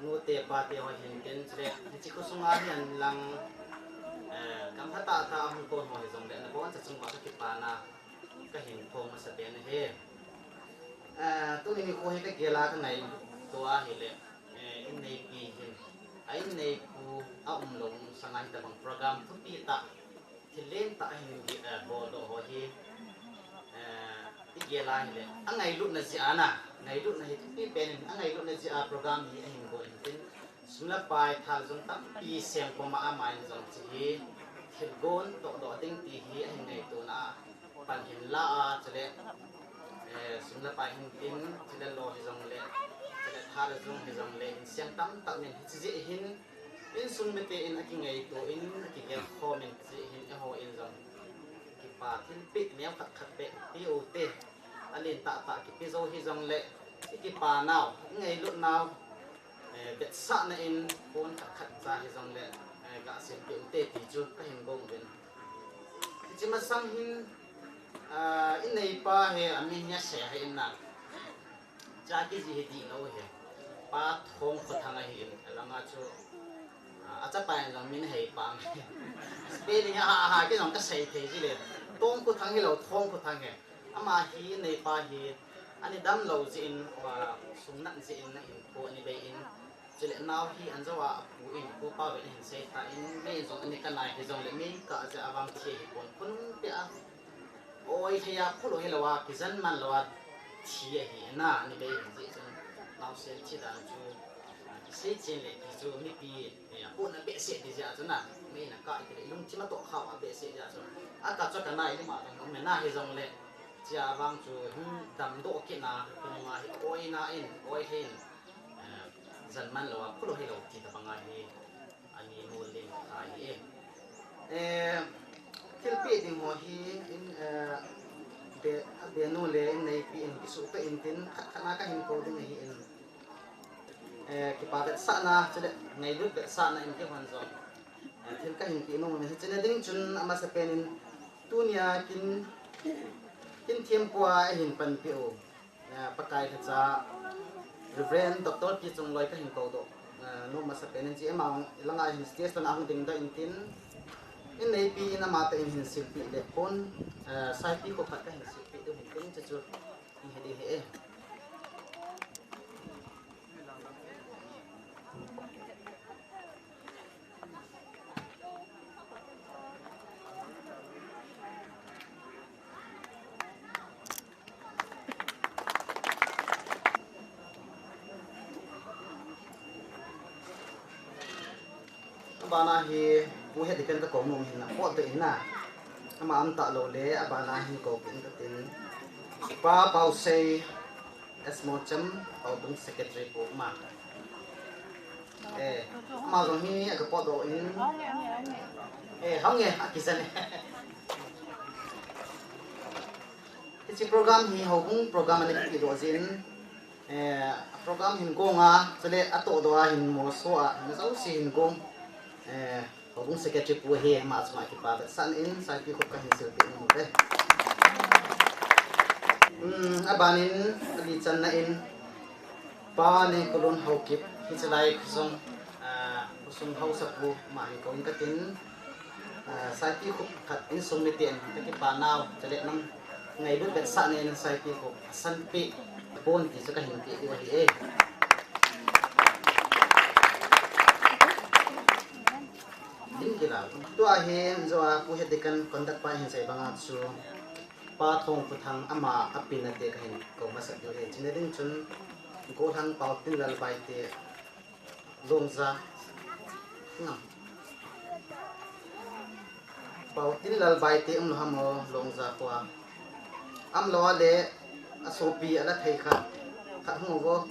nute pate ho hin tin, chule hiche khosunga hin lang, eh, gamlha tahtah a hung kon ho hijongle, naboncha chung uva kakipana kahin phong masa pen ahi. Eh, tuni nikho hi kagel a kangaito ahile, eh, in neipi hin, a in neipu aumlou sanga hitabang program thupi tah, thil lentah ahin, eh, boldoh ho hi, eh, igel a hile, angailutna jeh a na, ngailutna hi thupi pen in, angailutna jeh a program hi ahin bol in tin, sum le pai, thal jong tampi seng khom a, amahin jong hiche hi thilgon tohdoh ding ti hi ahin ngaitona a pan hin la a, chule, eh, sum le pai hin tin, chule lo hijongle, chule thal jong hijongle, insung tamtah min hiche jeh hin, insung mite in akingaito in, akigel khom in, hiche jeh hin eiho in jong kipa thilpeh neo khat khat beh pe u te. Alen tahtah kipe jou hijongle, ikipa nau, ingailut nau, eh, vetsahna in pon khat khat cha hijongle, eh, gahsem peh u te ti chu kahin gong uvin. Hiche masang hin, ah, in neipa hi amin hi asei ahi in na. Cha kiji hi dihlou ahi. Pa Thongkhothang ahi in, alanga chu, ah, achapa in jong min ahei pang. Spelling a ha, ha, kei jong kasei thei ji le. Thongkhothang hilou, Thongkhothang ahi. Ama hi, neipa hi, ani damlou jeh in, ah, sum nat jeh in ahin kho ani bei in. Chule nao hi anjou a apu in, Pu Pauvin ahin sei tan, mei jong ani kanai hijongle mei kah jeh a vang thi ahipon. Khonung peh a oi thei a, kholou hilou a, kijen man lou a thi ahi na, ani bei hin jeh chun. Naosen thi dan chu, ah, kisei chen le ti chu mipi, eh, apohna behseh ti jeh a chu na, mei na kah kile lungthim a tohkhao a behseh jeh a chu. Akah chu kanai lima dang um na hijongle, chia vang chu hin damdoh kit na, khonung a hi oi na in, oi thei in, eh, jen man lou a, kholou hilou ti tabang ahi, ani molem kha ahi e. Eh, thilpeh ding ho hi, in, eh, be, benu le in neipi in kisuhtoh in tin, khat khat na kahin kou ding ahi in. Eh, kipa vetsahna, chule ngailut vetsahna in kihon jong, eh, thil kahin peh nom in, hiche na ding chun amasa pen in, tunia kin, kin thempu a ahin panpi u. Eh, Pakai lhacha Reverend Doctor Pi Chongloi kahin koudoh, eh, nom masa pen in, hiche ama langa hin stage langa hung dingdoh in tin, in neipi in amatah in hin silpeh le pon, eh, saipi kho khat kahin silpeh diu hin tin, chuchu hi ding ahi e. Abana hi, Pu Hetipen kakou nom in na, potdoh in na. Ama umtah lou le, abana hin kou kit in katin. Pa Pausei, S. Mocham, Houbung Secretary pu ama. Eh, ama jong hi aga potdoh in. Eh, hung e, akisan e. Hiche program hi Houbung program ana kidoh jin. Eh, program hin gong a, chule atohdoh a hin moso a, ana jouse hin gong. Eh, Houbung Secretary pu hi ama chunga kipa vetsahna in saipikhup kahin silpeh nom uve. Hmm, abanin, ali channa in, Pa Nengkulun Haokip, hiche lai khosung, ah, khosung haosapu ama hin kou inge katin, ah, saipikhup khat insung miten kakipa nau, chule nang ngailut vetsahna in saipikhup asanpeh pon ti chu kahin peh diu ahi e. Ding kila. Tua hi, joa Pu Head Deacon conduct pa hin sei banga chu, Pa Thongkhuthang ama apina te kahin kou masat diu ahi. Chule ding chun, Golhang Paotinlal Baite, Longja. Ngam. Paotinlal Baite umlou ham o, Longja khoa. Umlou a le, asopi ala thei khat. Khat hung uvo.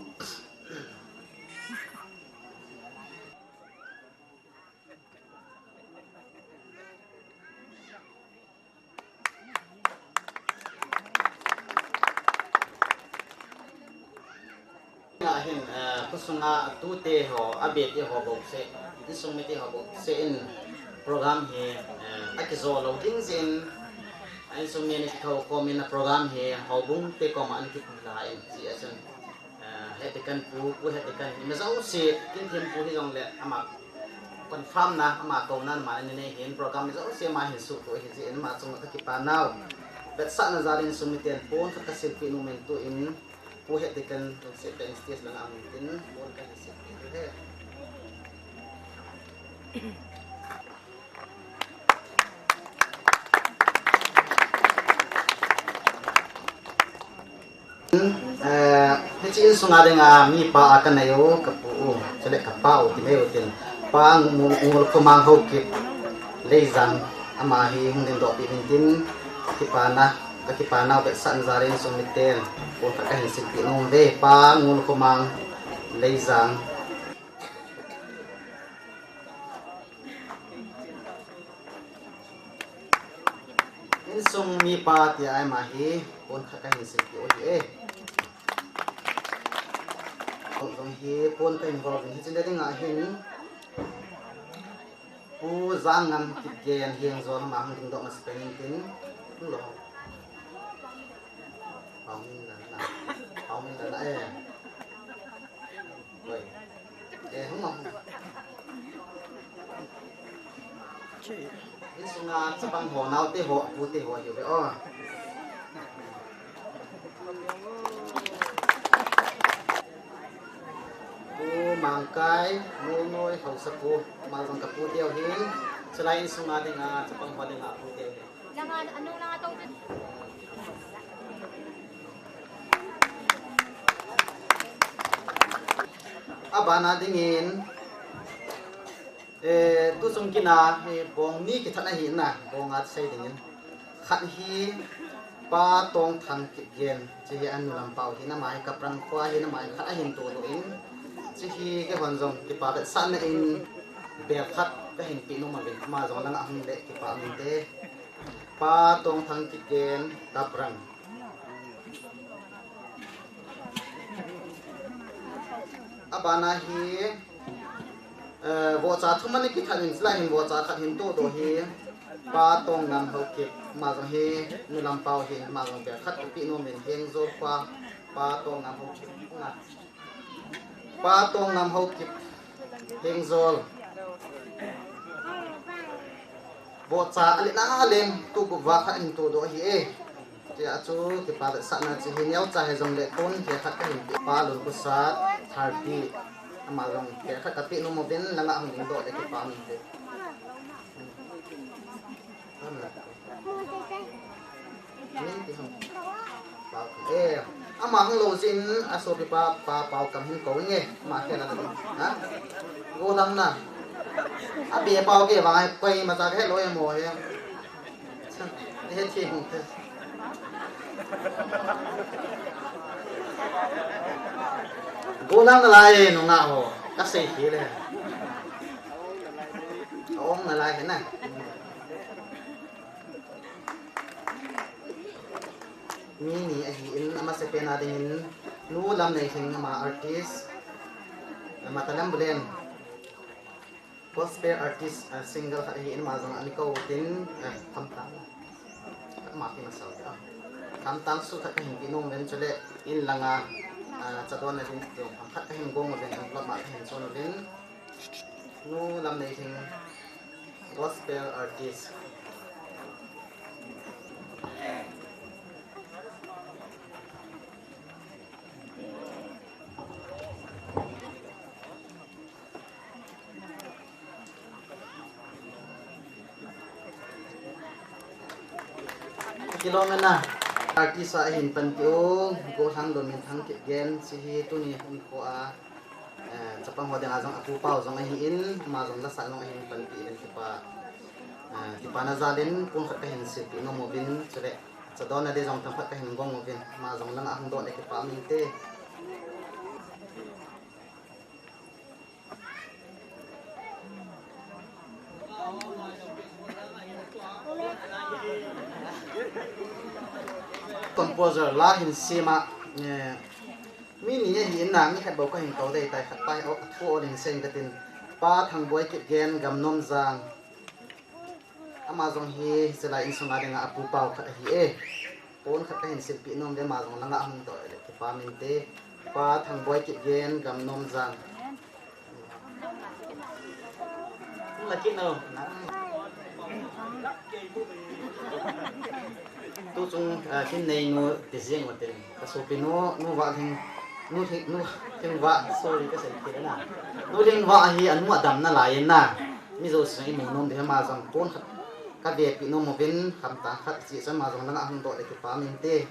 Ahin, eh, khosunga atute ho, abete ho bouseh, insung mite ho bouseh in program hi, eh, akijou lou ding jeh in, insung mi ana kithou khom in a program hi houbung te koma ana kipuilah in, jeh a chun, eh, Head Deacon pu, Pu Head Deacon, ima jouse, kin thempu hijongle ama confirm na, ama kouna na, ama ana nei hin program jouse ama hin suhtoh ahi jeh in ama chunga kakipa nau vetsahna jal in insung miten pon khat kasilpeh nom in tuin Pu Head Deacon lungset tah in stage langa amun tin pon kahin silpeh uve. Eh, hiche insunga dinga mipa a kanei u, kapu u, chule kapa u, ti mai u tin. Pa Ngul-, Ngulkhomang Haokip Leijang, ama hi hung dingdoh peh uvin tin, kakipana, kakipana u vetsahna jal in insung miten pon khat kahin silpeh nom uve, Pa Ngulkhomang Leijang. Insung mipa tia ama hi pon khat kahin silpeh u ahi e. Jong hi pon kahin bol uvin, hiche le dinga hin Pu Jangngam Kipgen Hengjol ama hung dingdoh masa peh in tin, hung lou. Pau min la na. Pau min la na, eh. Oi. Eh, hung lou. Insunga chapang ho, naote ho, pute ho ahiuve o. Pu Mangkai, Molnoi haosapu, ama jong kapute u ahin, chulai insunga dinga, chapang ho dinga pute u ahin. Abana dingin, eh, tuchung kina, eh, bong ni kithat ahi na, bong a sei dingin. Khat hi Pa Tongthang Kipgen, hiche hi anu lampa u ahin, ama hi Kaprang khoa ahin, ama hi khat ahin todoh in, hiche hi keihon jong kipa vetsahna in bel khat kahin peh nom uvin, ama jong langa hung le kipa um inte. Pa Tongthang Kipgen, Kaprang. Abana hi, eh, vohcha thum ana kithat in, chulai hin vohcha khat hin todoh hi, Pa Tongngam Haokip, ama jong hi nu lampa u ahin, ama jong bel khat kapeh nom in, Hengjol khoa, Pa Tongngam Haokip, Pa Tongngam Haokip, Hengjol. Vohcha alen alen, tu gup va khat hin todoh ahi e. Tia chu kipa vetsahna chu hi neocha hijongle kon hi khat kahin peh, Pa Lunkhutsat Tharpi, ama jong bel khat kapeh nom uvin, langa hung dingdoh le kipa um inte. Eh, ama hung lou jeh in asopipa, Pa Paokam hin kou inge, ama khel a na ding. Ha? Golang na. Abe pao ke vang, koima cha kahe lou e mo he. He thi hung the. Golang nalai nunga ho. Kasei khel e. Ong nalai he na. Mi ni ahin, amasapen a dingin, Nu Lamneilhing ama artist, Matalam Bulen. Gospel artist, ah, singer khat ahin, ama jong ana kou tin, ah, khamtang. Ama kin asau ta. Khamtang su khat kahin pe nom uvin chule in langa, ah, chadonna ding jong khat kahin gong uvin, envelope ma kahin chon uvin. Nu Lamneilhing, gospel artist. Kilom e na. Artist a hin panpi u, Gollhang Lunminthang Kipgen, hiche hi tuni hung ko a, eh, chapang ho dinga jong apu pau jong ahin, ama jong lasa jong ahin panpi uvin kipa, eh, kipana jal in, pon khat kahin silpeh nom uvin, chule chadonna ding jong themkhat kahin gong uvin, ama jong langa hung doh le kipa um inte. Composer la hin sem a, eh, mi ni ahin na, mi khat bou kahin kou dei tai, khat pa hi, oh, thu ol in sem katin. Pa Thangboi Kipgen, Gamnomjang. Ama jong hi, hiche lai insunga dinga apu pau khat ahi e. Pon khat kahin silpeh nom uve, ama jong langa hung doh le kipa um inte. Pa Thangboi Kipgen, Gamnomjang. Hung la kit o. Tuchung, ah, kin nei nu ti jing u tin. Ka sopi nu, Nu Vahlhing, Nu Lhing, Nu Lhingvah, sorry, ka sei kit na. Nu Lhingvah hi anu adam nalai in na. Mi jouse jong imu nom diu ahi, ama jong pon khat ka vepeh nom uvin, khamtang khat hiche chu ama jong langa hung doh le kipa um inte.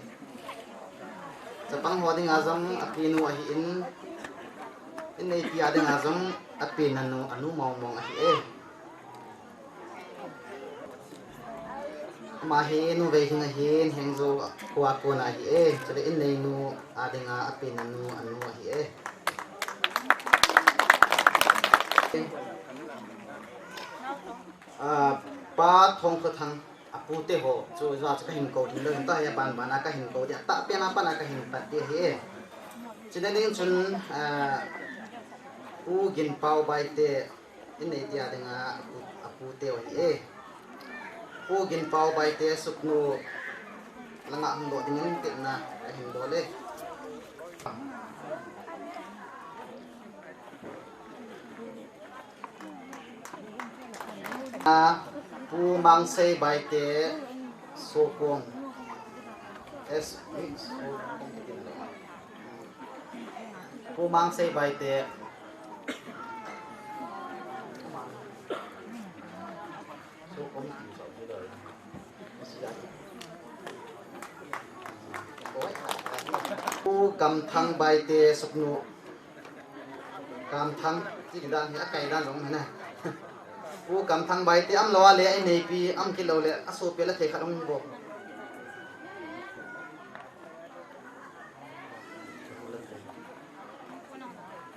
Chapang ho dinga jong api nu ahin, in neipi a dinga jong api nanu, anu mong mong ahi e. Ama hi Nu Veihing ahin, Hengjo khoa kona ahi e. Chule in nei nu a dinga api nanu, anu ahi e. Ah, Pa Thongkhothang, apu te ho, chu ja chu kahin kou ding lou, ta hi aban ban a kahin kou ding, atah pen a pat a kahin pat ding ahi e. Chule ding chun, ah, Pu Ginpao Baite, in neipi a dinga apu, apu teu ahi e. Pu Ginpao Baite Suknu langa hung doh dingin tepna kahin bol e. A, Pu Mangsei Baite Sokong. S, Pu Mangsei Baite. Pu Kamthang Baite Suknu. Kamthang, ti dan hi akai dan jong hi na. Pu Kamthang Baite, umlou a le, a inneipi, um kit lou le, asopi a le thei khat um bou.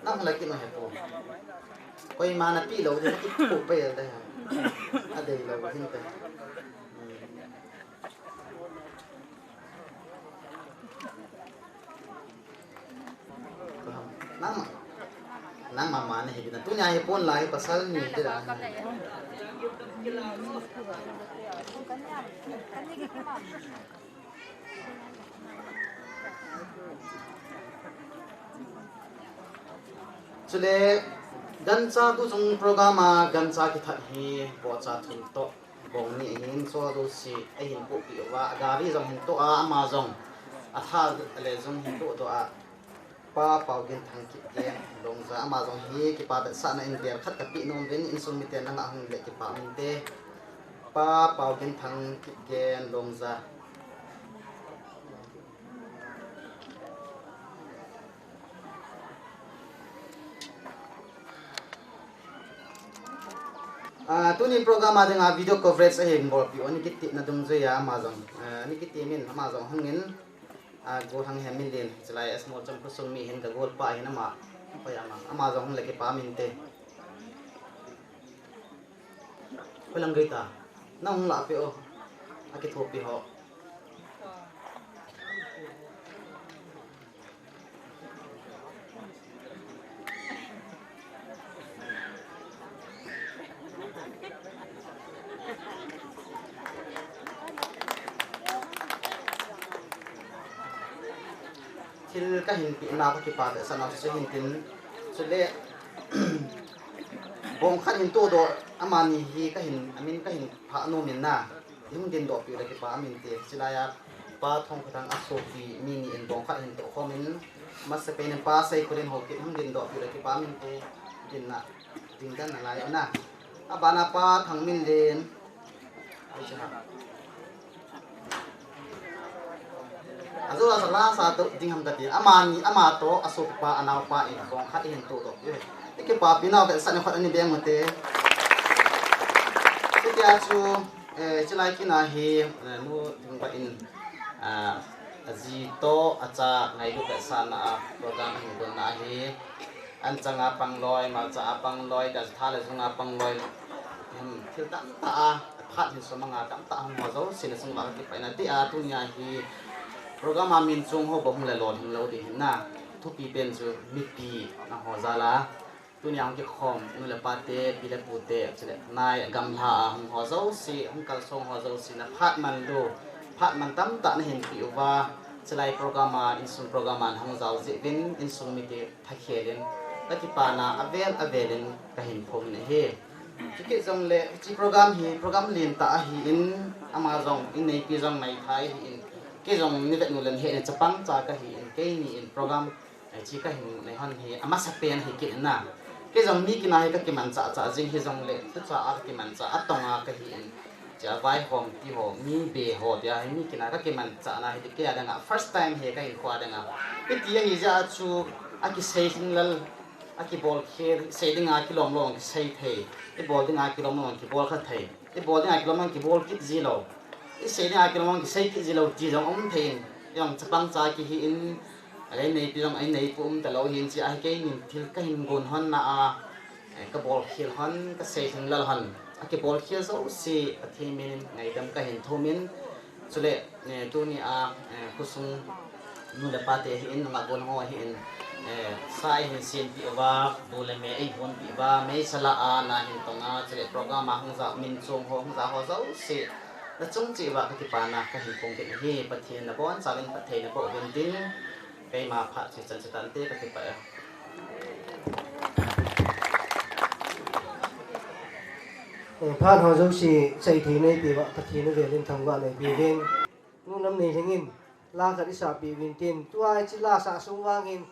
Nang la kit u hepu. Koima na pe lou ding, kit pu pe ya da ya. Adei lou hin te. Nang, nang mama na hi na. Tunia hi pon lai pasal ni te da. Chule, gancha tuchung program a gancha kithat hi bocha thum toh bong ni ahin, so jouse ahin pohpeh uva, agari jong hin toh a, ama jong atha le jong hin toh doh a. Pa Paoginthang Kipgen Longja, ama jong hi kipa vetsahna in bel khat kapeh nom uvin, insung miten langa hung le kipa um inte. Pa Paoginthang Kipgen Longja. Ah, tuni program a dinga video coverage ahin bolpeh u, ani kiti na dungjui a ama jong, ah, ani kiti min ama jong hung in. A, Gollhang Hemminlen, chulai a small cham khosung mi hin ka golpa hin ama, hoi ama, ama jong hung le kipa um inte. Hoi lang gei ta, nang hung lah peh o, akithopi ho. Kahin pina kakipa behseh na chu hin tin. Chule bong khat hin todoh, amani hi kahin, amin kahin phah nom in na. Hung dindoh piu le kipa um inte. Chulai a Pa Thongkhothang asopi mi ni in bong khat hin tokhom in, masapen in Pa Seikhulin Haokip hung dindoh piu le kipa um inte. Dinna dingdan nalai na. Abana Pa Thangminlen. Ajo la sa la sa to ding ham kati. Amani, ama to asopi pa, anaopa in bong khat hin todoh. Ikipa pi nau behseh na khat ani beng ute. Chutia chu, eh, chulai kina hi, eh, Nu Thingba in, ah, aji to acha ngailut behseh na a program hin gon na hi. Anchang a pang loi, malcha a pang loi, da tha le jung a pang loi. Em, thil tamtah a, phat hin sumang a tamtah hung ho jouse na sung ba kipah na ti a, tunia hi program a min chung ho ba hung le lon hung lo di hin na. Thupi pen chu mipi na ho jal a. Tunia hung kikhom, nu le pa te, pi le pu te, chule nai gamla a hung ho jouse, hung kalsong ho jouse na phat man lu, phat man tamtah na hin pi uva, chulai program a, insung program a hung jao jeh uvin, insung mite thakhel in, kakipana avel avel in kahin phong in ahi. Chukit jongle, hiche program hi, program lentah ahi in, ama jong, in neipi jong nei thei ahi in, kei jong ni vet nu len he ni chapang cha kahi in, keini in program, eh, hiche kahin nei hon hi, amasapen ahi kit in na. Kei jong mi kina hi kakimanchah chah jing hijongle, tucha a kakimanchah, atong a kahi in. Chia vaihom ti ho, mi be ho tia hi mi kina kakimanchah na hi ti kei a dinga first time hi kahin kho a dinga. Iti ahi jeh a chu akisei lhinglel, akibol khel, sei dinga kilom lom kisei thei. Ibol dinga kilom lom kibol kha thei. Ibol dinga kilom lom kibol kit ji lou. Isei dinga kilom lom kisei kit ji lou ti jong um thei in. Jong chapang cha kihi in, alei neipi jong, ei neipu um talou hin chia hi keinin thil kahin gon hon na a. Eh, kabol khel hon, kasei lhinglel hon. Akibol khel jouse, Pathen min in ngaidam kahin thum in. Chule, eh, tunia, eh, khosung nu le pa te hi in, nungah gon ho hi in, eh, sa eihin sem pi uva, bu le me eihon pi uva, meisa la a, na hin tong a, chule program a hung ja, min chung ho, hung ja ho jouse. Na chung cheh uva kakipana kahin phong kit ahi, Pathen nabonchauvin, phatthei naboh uvin tin. Keima phat chu chan chu tante kakipah e. Eh, phat ho jouse, chai thei neipi uva, Pathen avel in thangvah neipi uvin. Nu Namneilhing in, la khat isah pi uvin tin, tua hiche la sah sung vangin,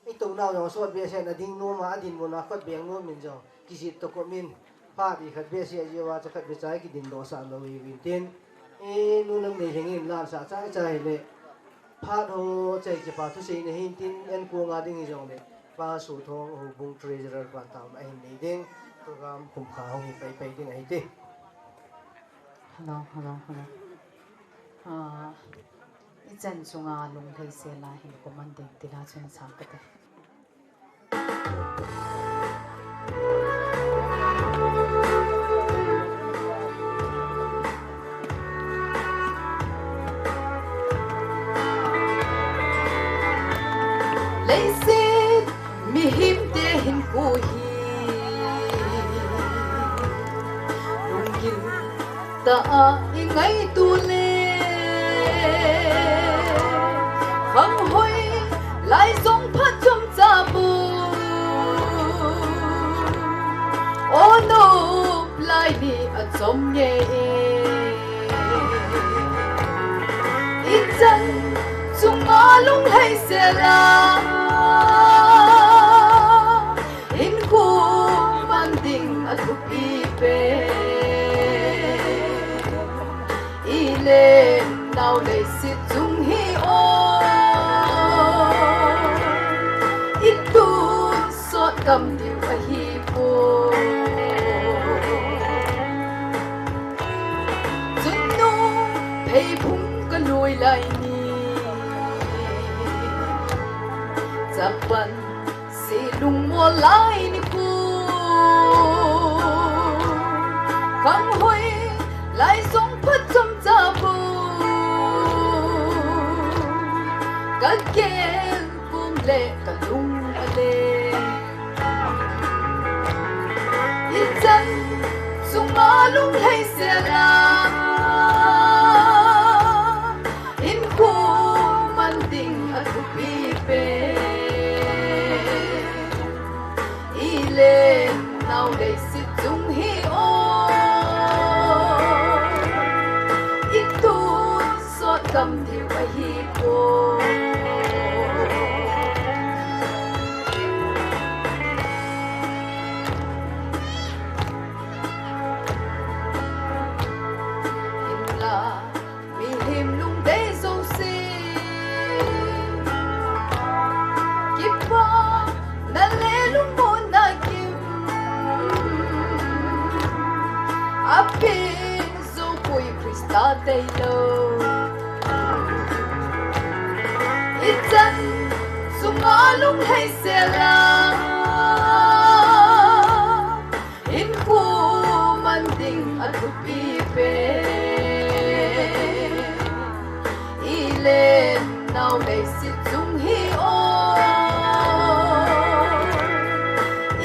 itou nau jong sot behseh na ding nom a, adinmun a khut beng nom in jong, kijih toh kom in, phat ikhat behseh a jeh uva, chakhat beh chai kidindoh sah lou uvin tin, eh, Nu Namneilhing in, la sah chai chai le, phat ho chai kipa thusei na hin tin, en kong a ding hijongle, Pa Sothong, Houbung Treasurer pan taona ahin nei ding, program khum kha hung hi pai pai ding ahi ti. Hello, hello, hello. Ah, ichan chunga lunglhai sel a hin koman ding ti la chun sang kate. Leiset mihemte hinkho hi lunggil tah a ingaito le, khanghoi lai jong phat chomcha bou, o nop lai ni achom nge e. Ichan chunga lunglhai sel a, hinkho man ding athupi pen. Ilen nau leiset chung hi o, itonsot gam diu ahipoi. Chun nu pheiphung kalui lai ni, chapang se lungmol lai nikho, khanghoi lai jong phat chomcha bou, kagel kom le kalung ale. Ichan chunga lunglhai sel a, hinkho man ding athupi pen. Apin zupui Krista tailou. Ichan sunga lunglhai sela. Inkuman ding athupi pen. Ilen nau leiset chung hi o.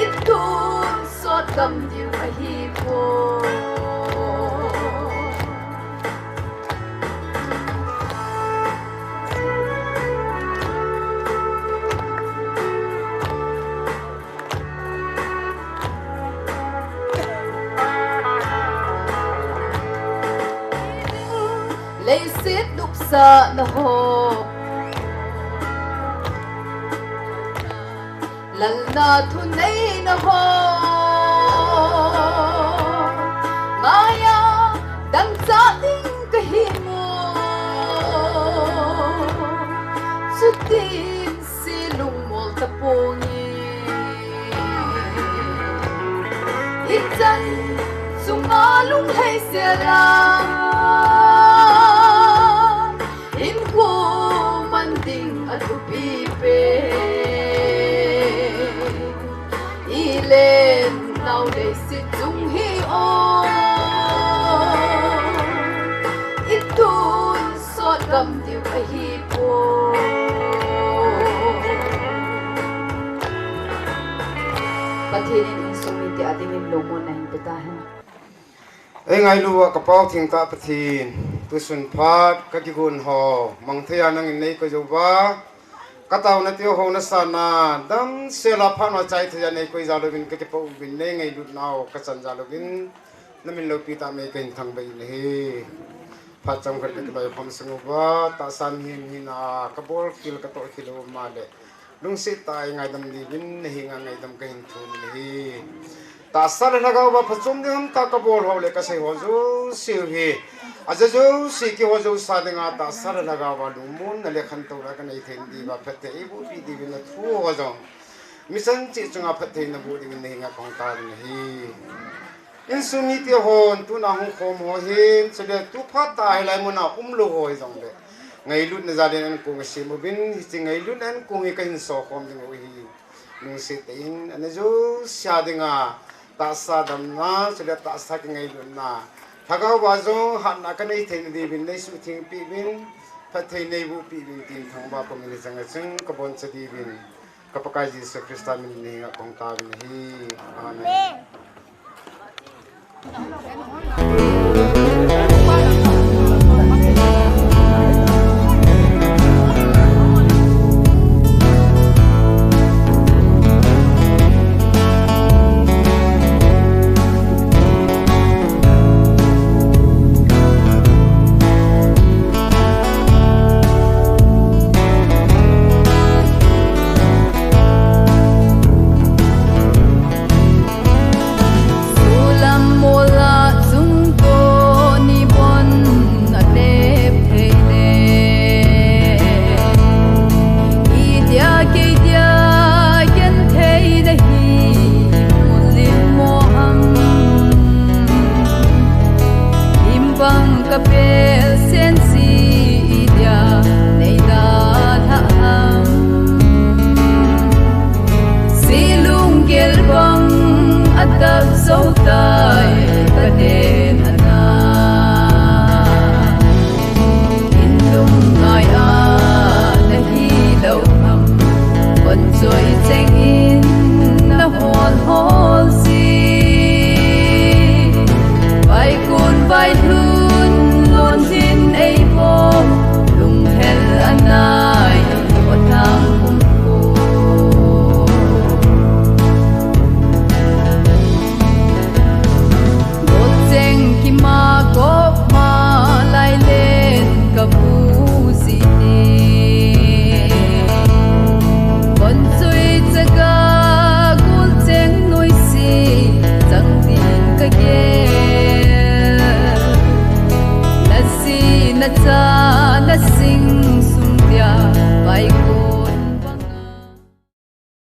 Itun sot gam diu ahi poi. Leiset nupsahna ho. Lalna thuneina ho. Ngaiya dangchah ding kahi mo. Chutin se lungmol taponge. Ichan sunga lunglhai sela. Inkuman ding athupi pen. Ilen nau leiset chung hi o. Itun sot gam diu ahi poi. Pathen in insung mite adingin lungmonna ahin pe tahen. Ei ngailu a ka Pau thengtah Pathen, tusun phat ka kigon ho, mang thei a nangin nei koi jou uva, ka taona teu ho na sana, damsel a phat na chai thei a nei koi jal uvin ka kipah uvin nei ngailutnau ka chan jal uvin, na min loupi tah mei ka hin thangvah in ahi. Phat chomkhat ka kiloi khom sung uva, tahsa mihem hina ka bol khel ka toh khel u ma le. Lungset tah a i ngaidam diuvin, na henga ngaidam ka hin thum in ahi. Tahsa le lhagao a phachom ding ham tah ka bol ho le ka sei ho jouse u hi. Aja jouse kihou jou sa dinga tahsa le lhagao a lungmonna le khantouna ka nei thei diuva phatthei eiboh peh diuvin na thu ho jong. Mission cheh chunga phatthei na boh diuvin na henga ka hung taovin ahi. Insung mite hon tuna hung khom ho hin, chule tu phat a hilai muna umlou ho hijongle. Ngailutna jal in ankong asem uvin, hiche ngailutna ankong hi ka hin so khom ding u ahi. Lungset tah in, ana jouse a dinga, tahsa damna, chule tahsa kingailutna. Lhagao a jong hatna ka nei theina diuvin, nei suhtheng peh uvin, phatthei nei boh peh uvin tin thangvah ka um in hiche chang a chun ka boncha diuvin. Ka Pakai Jesu Christa min in na henga ka hung taovin ahi. Amen.